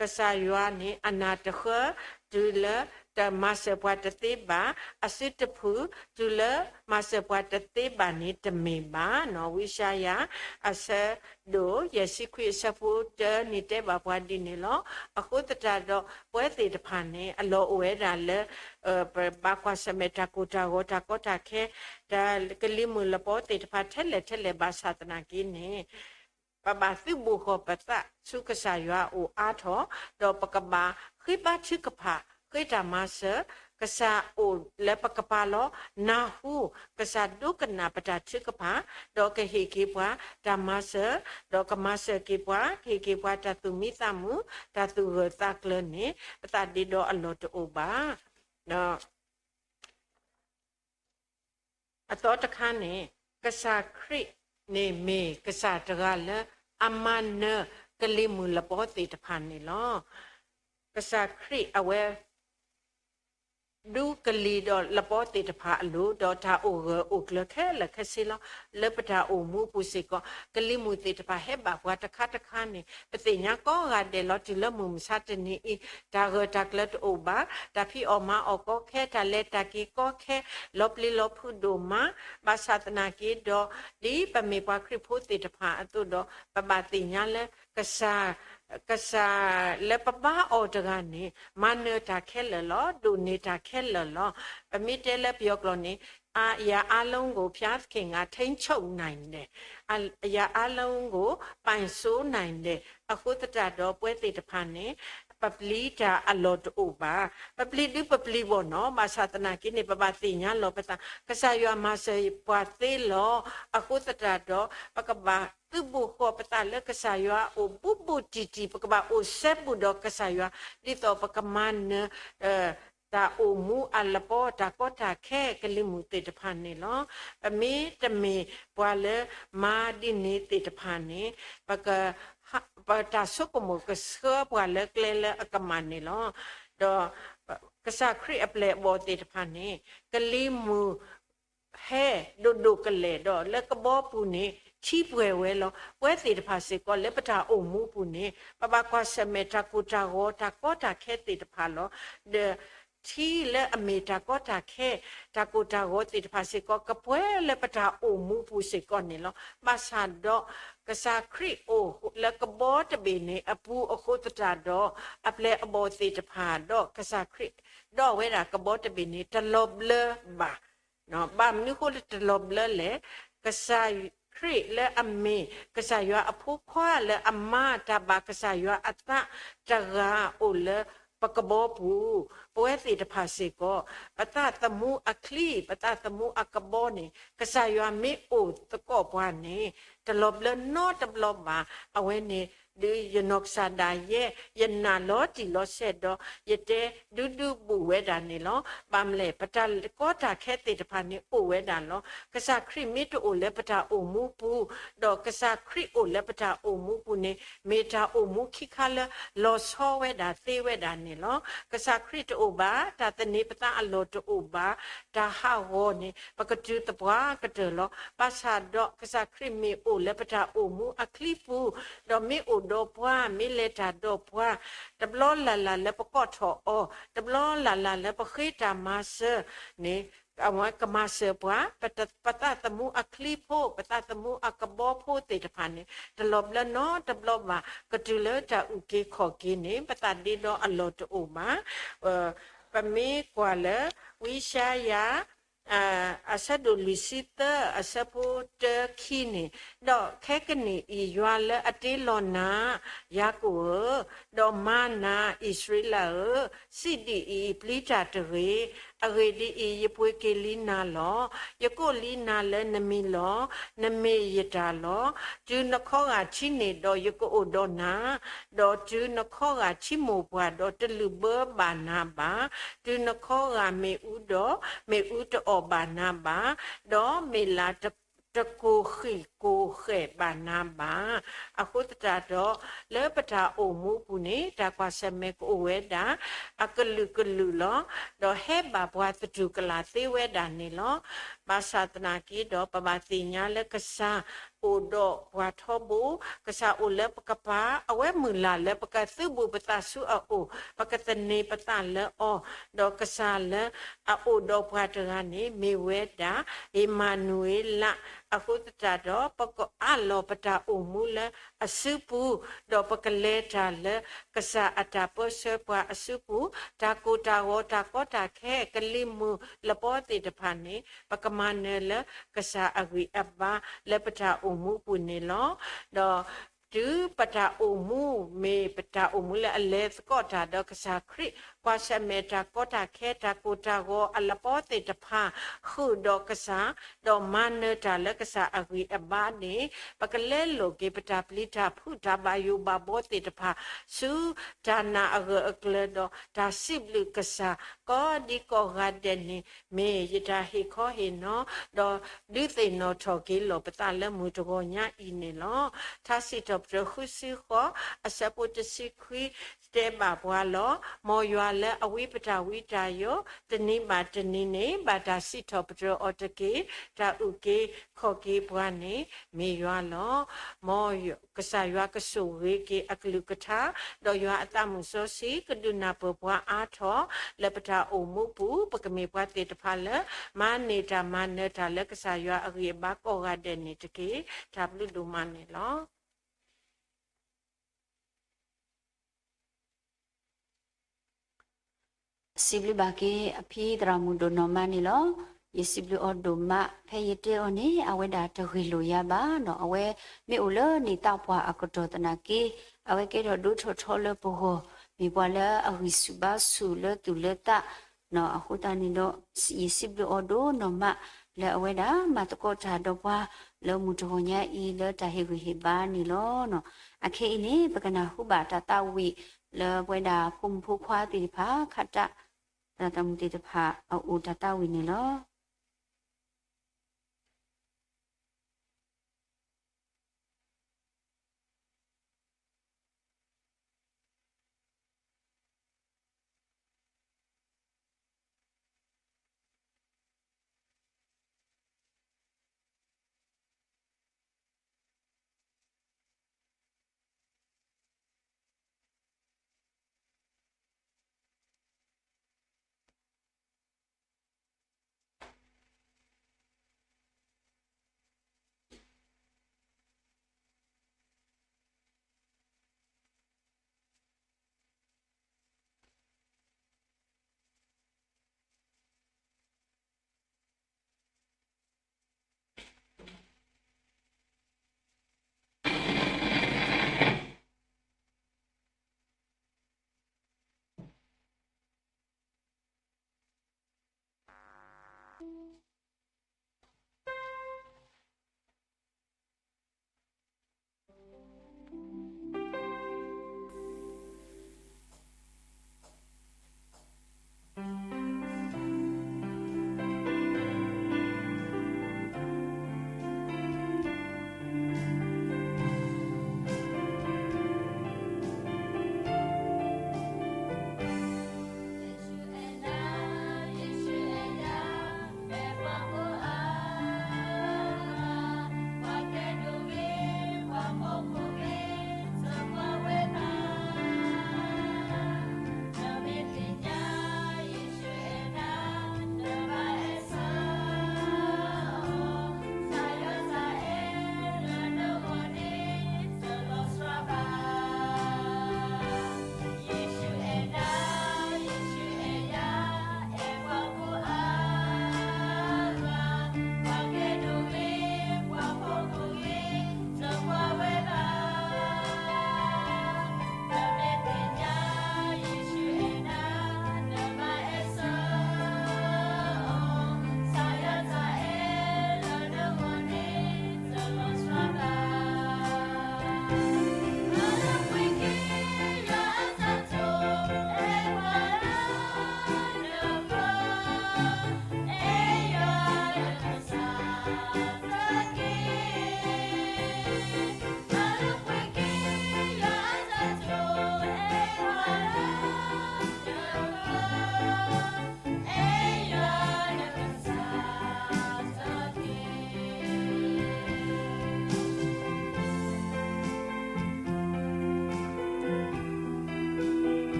ကစၢ်ယွၤန့ၣ် အနၢ်တဃၢ တုၤလၢတမၤစၢၤပှၤတသ့ဘၣ်, အစုတဖု တုၤလၢမၤစၢၤပှၤတသ့ဘၣ်န့ၣ် တမ့ၢ်ဘၣ်နီၤ. ဝံယၡါယၤ အဆၢဒိၣ်ယဲၢ်ဆံခွံ အဆၢဖိတၢန့ၣ် တဲဘၣ်ပှၤဒ်န့ၣ်လီၤ. အဃိသတးဒီး ပဝဲသ့ၣ်တဖၣ်န့ၣ် အလီၢ်အိၣ်ဝဲဒၣ်လၢ ပဘၣ်ကွၢ်ဆၢၣ်မဲာ်တၢ်ကိၢ်တၢ်ဂီၤ တၢ်ကီတၢ်ခဲ, တၢ်ကလံၤမုၢ်လပီသ့ၣ်တဖၣ်ထဲလဲၣ်ထဲလဲၣ် ဘၣ်ဆၣ်သနာ်က့န့ၣ် ပဘၣ်သုးဘူးဃီၤပသးဆူကစၢ်ယွၤအအိၣ်အါထီၣ်, ဒီးပကဘၣ်ဃ့ဘါထုကဖၣ် ဃ့တၢ်မၤစၢၤ, ကစၢ်အိၣ်လၢပကပၤလီၤ. နၢ်ဟူ, ကစၢ်ဒိကနၣ်ပတၢ်ထုကဖၣ်, ဒီးကဟ့ၣ်က့ၤပှၤတၢ်မၤစၢၤ, ဒီးကမၤစၢၤက့ၤပှၤ, ကဟ့ၣ်က့ၤပှၤတၢ်သူၣ်မံသးမုာ်, တၢ်သူၣ်ဂၢၢ်သးကျၢၤန့ၣ် ပသးဒ့ဒီအလီၢ်တအိၣ်ဘၣ်. ဒီး အသီတခါန့ၣ်, ကစၢ်ခရံာ်န့ၣ်မ့ၢ်ကစၢ်တဂၤလၢအမၤနၢၤကလံၤမုၢ်လပီသ့ၣ်တဖၣ်န့ၣ်လီၤ. ကစၢ်ခရံာ်အဝဲ ဒူကလံၤဒီးလပီသ့ၣ်တဖၣ်အလိၤ, ဒီးတၢ်အိၣ်ဂၢၢ်အိၣ်ကျၢၤခဲလၢာ်ခဲဆ့လီၤ. လၢပတၢ်အိၣ်မူအပူၤစ့ၢ်ကီး, ကလံၤမုၢ်သ့ၣ်တဖၣ်ဟဲဘၣ်ပှၤတခါတခါန့ၣ် ပသ့ၣ်ညါကိးဂၤဒဲးလီၤ. တုၤလၢမုၢ်မဆါတနံၤအံၤ, တၢ်ဂၢၢ်တၢ်ကျၢၤတအိၣ်ဘၣ်, တၢ်ဖံးအီၣ်မၤအီၣ်ကီခဲ, တၢ်လဲၤတၢ်က့ၤကီခဲ, လီၤပျံၤလီၤဖုးဒိၣ်မး, ဘၣ်ဆၣ်သနာ်က့ဒီး ဒ်ပမ့ၢ်ပှၤခရံာ်ဖိသ့ၣ်တဖၣ်အသိးဒီး ပဘၣ်သ့ၣ်ညါလၢ ကစၢ်လၢပဘါအီၤတဂၤန့ၣ် မၤနၢၤတၢ်ခဲလၢာ်လီၤ, ဒိၣ်န့ၢ်တၢ်ခဲလၢာ်လီၤ. ပမ့ၢ်တဲလၢပယီၤကျိာ်န့ၣ်, အ อย่าอารมณ์ကို ဘုရားသခင်က ထိန်းချုပ်နိုင်တယ်, อย่าอารมณ์ကို ပိုင်စိုးနိုင်တယ်. အဃိသတးဒီးပဝဲသ့ၣ်တဖၣ်န့ၣ် ပပျံၤတၢ်အလီၢ်တအိၣ်ဘၣ်. ပပျံၤဒုပပျံၤဘၣ်နီၤ, ဘၣ်ဆၣ်သနာ်က့န့ၣ် ပဘၣ်သ့ၣ်ညါလီၤပသး, ကစၢ်ယွၤမၤစၢၤပှၤသ့လီၤ. အဃိသတးဒီး ပကဘၣ်သုးဘူးဃီၤပသးလၢကစၢ်ယွၤအအိၣ်ဘူးဘူးတံၢ်တံၢ်, ပကဘၣ်အိၣ်စဲဘူးဒီးကစၢ်ယွၤ, ဒ်သိးပကမၤနၢၤ တၢ်အိၣ်မူအလပီ, တၢ်ကီတၢ်ခဲကလံၤမုၢ်သ့ၣ်တဖၣ်န့ၣ်လီၤ. ပမ့တမ့ၢ်ပှၤလၢမၤဒ်န့ၣ်သ့ၣ်တဖၣ်န့ၣ်, ပက ပတၢ်ဆိကမိၣ်ကဆှၢပှၤလၢကျဲလၢအကမၣ်န့ၣ်လီၤ. ဒီးကစၢ်ခရံာ်အပျဲၢ်အဘီၣ်သ့ၣ်တဖၣ်န့ၣ်, ကလံၤမုၢ်ဟဲဒိၣ်ဒိၣ်ကလဲာ်ဒီး လၢကဘီပူၤန့ၣ် ထံပှဲၤဝဲလီၤ. ပဝဲသ့ၣ်တဖၣ်စ့ၢ်ကီး လၢပတၢ်အိၣ်မူပူၤန့ၣ် ပဘၣ်ကွၢ်ဆၢၣ်မဲာ်တၢ်ကိၢ်တၢ်ဂီၤ တၢ်ကီတၢ်ခဲသ့ၣ်တဖၣ်လီၤ. ဒီးထံလၢအမ့ၢ်တၢ်ကီတၢ်ခဲ တၢ်ကိၢ်တၢ်ဂီၤသ့ၣ်တဖၣ်စ့ၢ်ကီး ကပှဲၤလၢပတၢ်အိၣ်မူပူၤစ့ၢ်ကီးန့ၣ်လီၤ. ဘၣ်ဆၣ်ဒီး ကစၢ်ခရံာ်အိၣ်လၢကဘီတဘ့ၣ်န့ၣ်အပူၤအဃိသတးဒီး အပျဲၢ်အဘီၣ်သ့ၣ်တဖၣ်ဒီး ကစၢ်ခရံာ်ဒိးဝဲဒၣ်ကဘီတဘ့ၣ်န့ၣ် တလီၤဘျၢဘၣ်. ဘၣ်မနုၤဃိလၢတလီၤဘျၢလဲၣ်. ကစၢ်ခရံာ်လၢအမ့ၢ် ကစၢ်ယွၤအဖိခွါလၢအမၤတၢ်ဘၣ်ကစၢ်ယွၤအသးတဂၤအိၣ်လၢပကဘီပူၤ, ပဝဲသ့ၣ်တဖၣ်စ့ၢ်ကီး ပသးသမူအချံ, ပသးသမူအကဘီန့ၣ် ကစၢ်ယွၤမ့ၢ်အိၣ်သကိးပှၤန့ၣ် တလီၤဘျၢနီတဘျီဘၣ်. အဝဲန့ၣ် ဒုးယနီၢ်ကစၢ်ဒၣ်ယဲ ယနာ်လီၤတံၢ်လီၤဆဲးဒီး ယတဲဒုဒုဘူးဝဲဒၣ်န့ၣ်လီၤ. ဘၣ်မနုၤလဲၣ်, ပတၢ်ကီတၢ်ခဲသ့ၣ်တဖၣ်န့ၣ်အိၣ်ဝဲဒၣ်လီၤ. ကစၢ်ခရံာ်မ့ၢ်တအိၣ်လၢပတၢ်အိၣ်မူပူၤ, ဒီးကစၢ်ခရံာ်အိၣ်လၢပတၢ်အိၣ်မူပူၤန့ၣ် မ့ၢ်တၢ်အိၣ်မူခံခါလၢလီၤဆီဝဲဒၣ်သ့ဝဲဒၣ်န့ၣ်လီၤ. ကစၢ်ခရံာ်တအိၣ်ဘၣ်, တၢ်သန့ၤပသးအလီၢ်တအိၣ်ဘၣ်, တၢ်ဟးဂီၤန့ၣ် ပကတုၤသပှၢ်ကတၢၢ်လီၤ. ဘၣ်ဆၣ်ဒီးကစၢ်ခရံာ်မ့ၢ်အိၣ်လၢပတၢ်အိၣ်မူအချံပူၤ, ဒီးမ့ၢ်အိၣ်ဒီးပှၤ, မ့ၢ်လဲၤတၢ်ဒီးပှၤ, တဘျီလၢ်လၢ်လၢပကိးထီၣ်အီၤ, တဘျီလၢ်လၢ်လၢပဃ့တၢ်မၤစၢၤန့ၣ် အဝဲကမၤစၢၤပှၤ, ပသးသမူအချံဖိ, ပသးသမူအကဘီဖိသ့ၣ်တဖၣ်န့ၣ် တလီၤဘျၢနီတဘျီဘၣ်. ကတုၤလၢတၢ်အုၣ်က့ၤခီၣ်က့ၤန့ၣ် ပသးဒ့ဒီအလီၢ်တအိၣ်ဘၣ်. ပမ့ၢ်ကွၢ်လၢ ဝံယၡါယၤ အဆၢဒိၣ်လွံၢ်ဆံသၢ အဆၢဖိတၢခံန့ၣ်, ဒီးခဲကနံၣ်အံၤ ယွၤလၢအတ့လီၤနၤ, ယၤကိာ်ဧၢ, ဒီးမါနၤ အံၣ်စရ့လးဧၢ, စံးဒ်အံၤ, ပျံၤတၢ်တဂ့ၤ. အဂ့ၢ်ဒ်အံၤ, ယပှ့ၤက့ၤလံနၤလီၤ. ယကိးလံနၤလၢနမံၤလီၤ. နမ့ၢ်ယတၢ်လီၤ. တုၤနခီဂာ်ထံန့ၣ်ဒီး ယကအိၣ်ဒီးနၤ, ဒီးတုၤနခီဂာ်ထံမိၢ်ပှၢ်ဒီး တလုၣ်ဘၢဘၣ်နၤဘၣ်. တုၤနခီဂာ်မ့ၣ်အူဒီး, မ့ၣ်အူတအီၣ်ဘၣ်နၤဘၣ်, ဒီးမ့ၢ်လၢ်တကိၢ်ဃံးကိၢ်ဃဲးဘၣ်နၤဘၣ်. အဃိသတးဒီး, လၢပတၢ်အိၣ်မူအပူၤန့ၣ် တၢ်ကွၢ်ဆၢၣ်မဲာ်ကအိၣ်ဝဲဒၣ် အကလုာ်ကလုာ်လီၤ. ဒီးဟဲဘၣ်ပှၤသတူၢ်ကလာ်သ့ဝဲဒၣ်န့ၣ်လီၤ. ဘၣ်ဆၣ်သနာ်က့ဒီး ပဘၣ်သ့ၣ်ညါလၢကစၢ် အိၣ်ဒီးပှၤထီဘိ, ကစၢ်အိၣ်လၢပကပၤ, အဝဲမုၢ်လၢ်လၢပကသုးဘူးပသးဆူအအိၣ်, ပကသန့ၤပသးလၢအီၤ, ဒီးကစၢ်လၢအအိၣ်ဒီးပှၤတဂၤန့ၣ် မ့ၢ်ဝဲဒၣ် အ့မၤနူၤအ့လး. အဃိသတးဒီး ပကအးလီၤပတၢ်အိၣ်မူလၢအစုပူၤ, ဒီးပကလဲၤတၢ်လၢ ကစၢ်အတၢ်ပၢဆှၢပှၤအစုပူၤ, တၢ်ကိၢ်တၢ်ဂီၤ တၢ်ကီတၢ်ခဲ ကလံၤမုၢ်လပီသ့ၣ်တဖၣ်န့ၣ် ပကမၤနၢၤလၢ ကစၢ်အဂံၢ်အဘါ လၢပတၢ်အိၣ်မူအပူၤန့ၣ်လီၤ. ဒီးတုၤပတၢ်အိၣ်မူ မ့ၢ်ပတၢ်အိၣ်မူလၢအလဲၤသကိးတၢ်ဒီးကစၢ်ခရံာ်, ကွၢ်ဆၢၣ်မဲာ်တၢ်ကီတၢ်ခဲ တၢ်ကိၢ်တၢ်ဂီၤအလပီသ့ၣ်တဖၣ် ဃုာ်ဒီးကစၢ်, ဒီးမၤနၢၤတၢ်လၢကစၢ်အဂံၢ်အဘါန့ၣ် ပကလဲလိာ်က့ၤပတၢ်ပျံၤတၢ်ဖုး တၢ်ဘၣ်ယိၣ်ဘၣ်ဘီသ့ၣ်တဖၣ် ဆူတၢ်နာ်အဂၢၢ်အကျၢၤဒီး တၢ်စံးဘျုးကစၢ် ကိးဒံကိးဂၤဒဲးန့ၣ် မ့ၢ်ယတၢ်ဟ့ၣ်ခီဟ့ၣ်နီၤ ဒီးဒုးသ့ၣ်နီၣ်ထီၣ်က့ၤလီၤပသးလၢမုၢ်တဂီၤညါအံၤန့ၣ်လီၤ. ထါစံးထီၣ်ပတြၢၤဃုဆံဃိး အဆၢဖိတဆံခွံ တဲဘၣ်ပှၤလီၤ. မ်ယွၤလၢအဝံပတၢ်ဝံတၢ်ယိး တနံၤဘၣ်တနံၤန့ၣ် ဘၣ်တၢ်စံးထီၣ်ပတြၢၤအီၤတက့ၢ်. တၢ်အုၣ်က့ၤခီၣ်က့ၤပှၤန့ၣ် မ့ၢ်ယွၤလီၤ. မ်ကစၢ်ယွၤကဆိၣ်ဂ့ၤက့ၤအကလုၢ်ကထါ, ဒီးယွၤအသးမုာ်စီဆှံ ကဒုးနၢ်ပၢၢ်ပှၤအါထီၣ် လၢပတၢ်အိၣ်မူပူၤ, ပကမ့ၢ်ပှၤသ့ၣ်တဖၣ်လၢ မၤန့ၢ်တၢ်မၤနၢၤတၢ်လၢကစၢ်ယွၤအဂံၢ်အဘါကိးဂၤဒဲးန့ၣ်တက့ၢ်. တၢ်ဘျုးဒိၣ်မးန့ၣ်လီၤ. စံးဘျုးဘၣ်က့ၤအဖံသရၣ်မုၣ်ဒိၣ်နီၢ်မါန့ၣ်လီၤ. ယစံးဘျုးအီၤဒိၣ်မး, ဖဲယတဲအီၤန့ၣ် အဝဲဒၣ်တဂ့ၢ်လိာ်ယၤဘၣ်နီၤ. အဝဲမ့ၢ်အိၣ်လၢနံၣ်သးပှၢ်အကတီၢ်သနာ်က့ အဝဲကဲထီၣ်ဒိထီၣ်ထီလၢပဂီၢ်, မ့ၢ်ပှၤလၢအဂံၢ်ဆူၣ်ဘါဆူၣ်လၢသူၣ်လၢသးနီၤ. အဃိသတးန့ၣ်ဒီး ယစံးဘျုးအီၤဒိၣ်နီၢ်မး လၢအဝဲဒၣ်မၤသကိးတၢ်ဒီးပှၤ လၢမုၢ်တဂီၤညါအံၤ လၢတၢ်ဟ့ၣ်ဂံၢ်ဟ့ၣ်ဘါန့ၣ်လီၤ. အခဲအံၤန့ၣ် ပကနၢ်ဟူဘၣ်တၢ်သးဝံၣ် လၢပဝဲဒၣ်ဖိမုၣ်ဖိခွါသ့ၣ်တဖၣ် ခးတၢ် သရၣ်သရၣ်မုၣ်သ့ၣ်တဖၣ်အအိၣ်တၢ်သးဝံၣ်န့ၣ်လီၤ.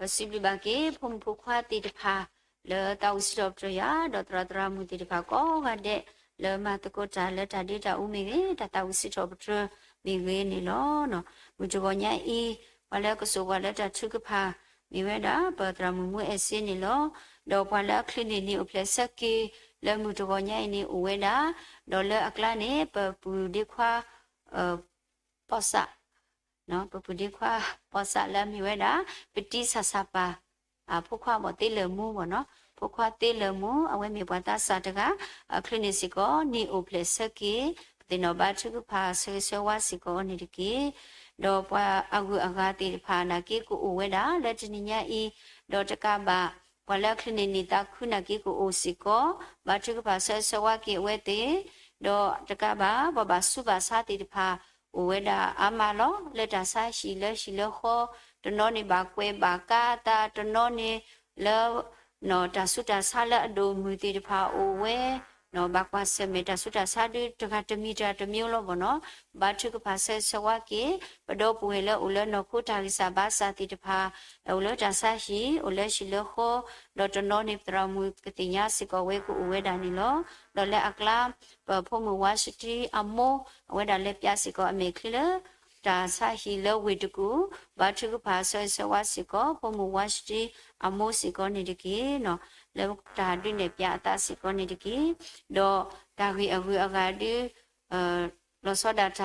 ဒီးစံးဘျုးဘၣ်က့ၤ ဖိမုၣ်ဖိခွါသ့ၣ်တဖၣ် လၢသးဝံၣ်စံးထီၣ်ပတြၢၤယၤ ဒီးသရၣ်သရၣ်မုၣ်သ့ၣ်တဖၣ်ကိးဂၤဒဲး လၢမၤသကိးတၢ်လၢတၢ်ဒ့တၢ်အူမ့ၢ်ဂ့ၤ တၢ်သးဝံၣ်စံးထီၣ်ပတြၢၤမ့ၢ်ဂ့ၤန့ၣ်လီၤ. မုၢ်တဂီၤညါအံၤ ပှၤလၢကစိာ်ပှၤလၢတၢ်ထုကဖၣ် မ့ၢ်ဝဲဒၣ် ပသရၣ်မုၣ်မူအဲၣ်စ့န့ၣ်လီၤ. ဒီးပှၤလၢအချုးန့ၢ်န့ၢ်အိၣ်ဖျဲၣ်ဆၢက့ၤ လၢမုၢ်တဂီၤညါအံၤန့ၣ်အိၣ်ဝဲဒၣ်, ဒီးလၢအကျါန့ၣ် ပပုၢ်ဒ့ခွါ ပီစး ပပုၢ်ဒ့ခွါ ပီစးလၢအမ့ၢ်ဝဲဒၣ် ပတံဆးဆးပၤ ဖိခွါဘၣ်သ့လၢာ်မူဘၣ်နီၤ, ဖိခွါသ့လၢာ်မူ အဝဲမ့ၢ်ပှၤသးစၢ်တဂၤ အချုးန့ၢ်စ့ၢ်ကီး န့ၢ်အိၣ်ဖျဲၣ်ဆၢက့ၤ ပသ့ၣ်နီၣ်ဘါထုကဖၣ်ဆၢဂ့ၤဆၢဝါစ့ၢ်ကီးအီၤန့ၣ်တက့ၢ်. ဒီးပှၤအဂုၤအဂၤသ့ၣ်တဖၣ်နာ်က့ကအိၣ်ဝဲဒၣ် လၢတနံၤညါအံၤ, ဒီးတကးဘၣ် ပှၤလၢအချုးန့ၢ်န့ၢ်သးခုနာ်က့ကအိၣ်စ့ၢ်ကီး, ဘါထုကဖၣ်ဆၢဂ့ၤဆၢဝါက့ၤအဝဲသ့ၣ်, ဒီးတကးဘၣ် ပှၤဘၣ်ဆူးဘၣ်ဆါသ့ၣ်တဖၣ် အိၣ်ဝဲဒၣ်အါမးလီၤ. လၢတၢ်ဆါဟံၣ်လၢဟံၣ်လၢဃီ, တနီၤန့ၣ်ဘၣ်ကွဲးဘၣ်ကါသး, တနီၤန့ၣ်လၢ တၢ်ဆူးတၢ်ဆါလၢအဒိၣ်မုၢ်သ့ၣ်တဖၣ်အိၣ်ဝဲ, ဘၣ်ကွၢ်ဆၢၣ်မဲာ်တၢ်ဆူးတၢ်ဆါဒုး တဂၤတမံၤတဂၤတမံၤလီၤဘၣ်နီၤ, ဘါထုကဖၣ်ဆၢဂ့ၤဆၢဝါက့ၤ ပဒီပုၢ်ဝဲၢ်လၢအိၣ်လၢနီၢ်ခိတၢ်ဂံၢ်စၢ်ဘါစၢ်သ့ၣ်တဖၣ်, အိၣ်လၢတၢ်ဆါဟံၣ် အိၣ်လၢဟံၣ်လၢဃီ, ဒီးတနီၤန့ၣ်ပသရၣ်မုၣ်ကသ့ၣ်ညါစ့ၢ်ကီးဝဲကအိၣ်ဝဲဒၣ်န့ၣ်လီၤ. ဒီးလၢအကျါ ပဖိမုၣ်ဝါစတံအမိၢ် အဝဲဒၣ်လဲၤပၠးစ့ၢ်ကီးအမဲာ်ချံလၢ တၢ်ဆါဟံၣ်လၢဝ့ၢ်တကူၣ်, ဘါထုကဖၣ်ဆၢဂ့ၤဆၢဝါစ့ၢ်ကီး ဖိမုၣ်ဝါစတံအမိၢ်စ့ၢ်ကီးန့ၣ်တက့ၢ်နီၤ, လၢတၢ်ဒုးနဲၣ်ပၠးအသးစ့ၢ်ကီးန့ၣ်တက့ၢ်. ဒီးတၢ်ဂ့ၢ်အဂုၤအဂၤဒုး လီၤဆီဒၣ်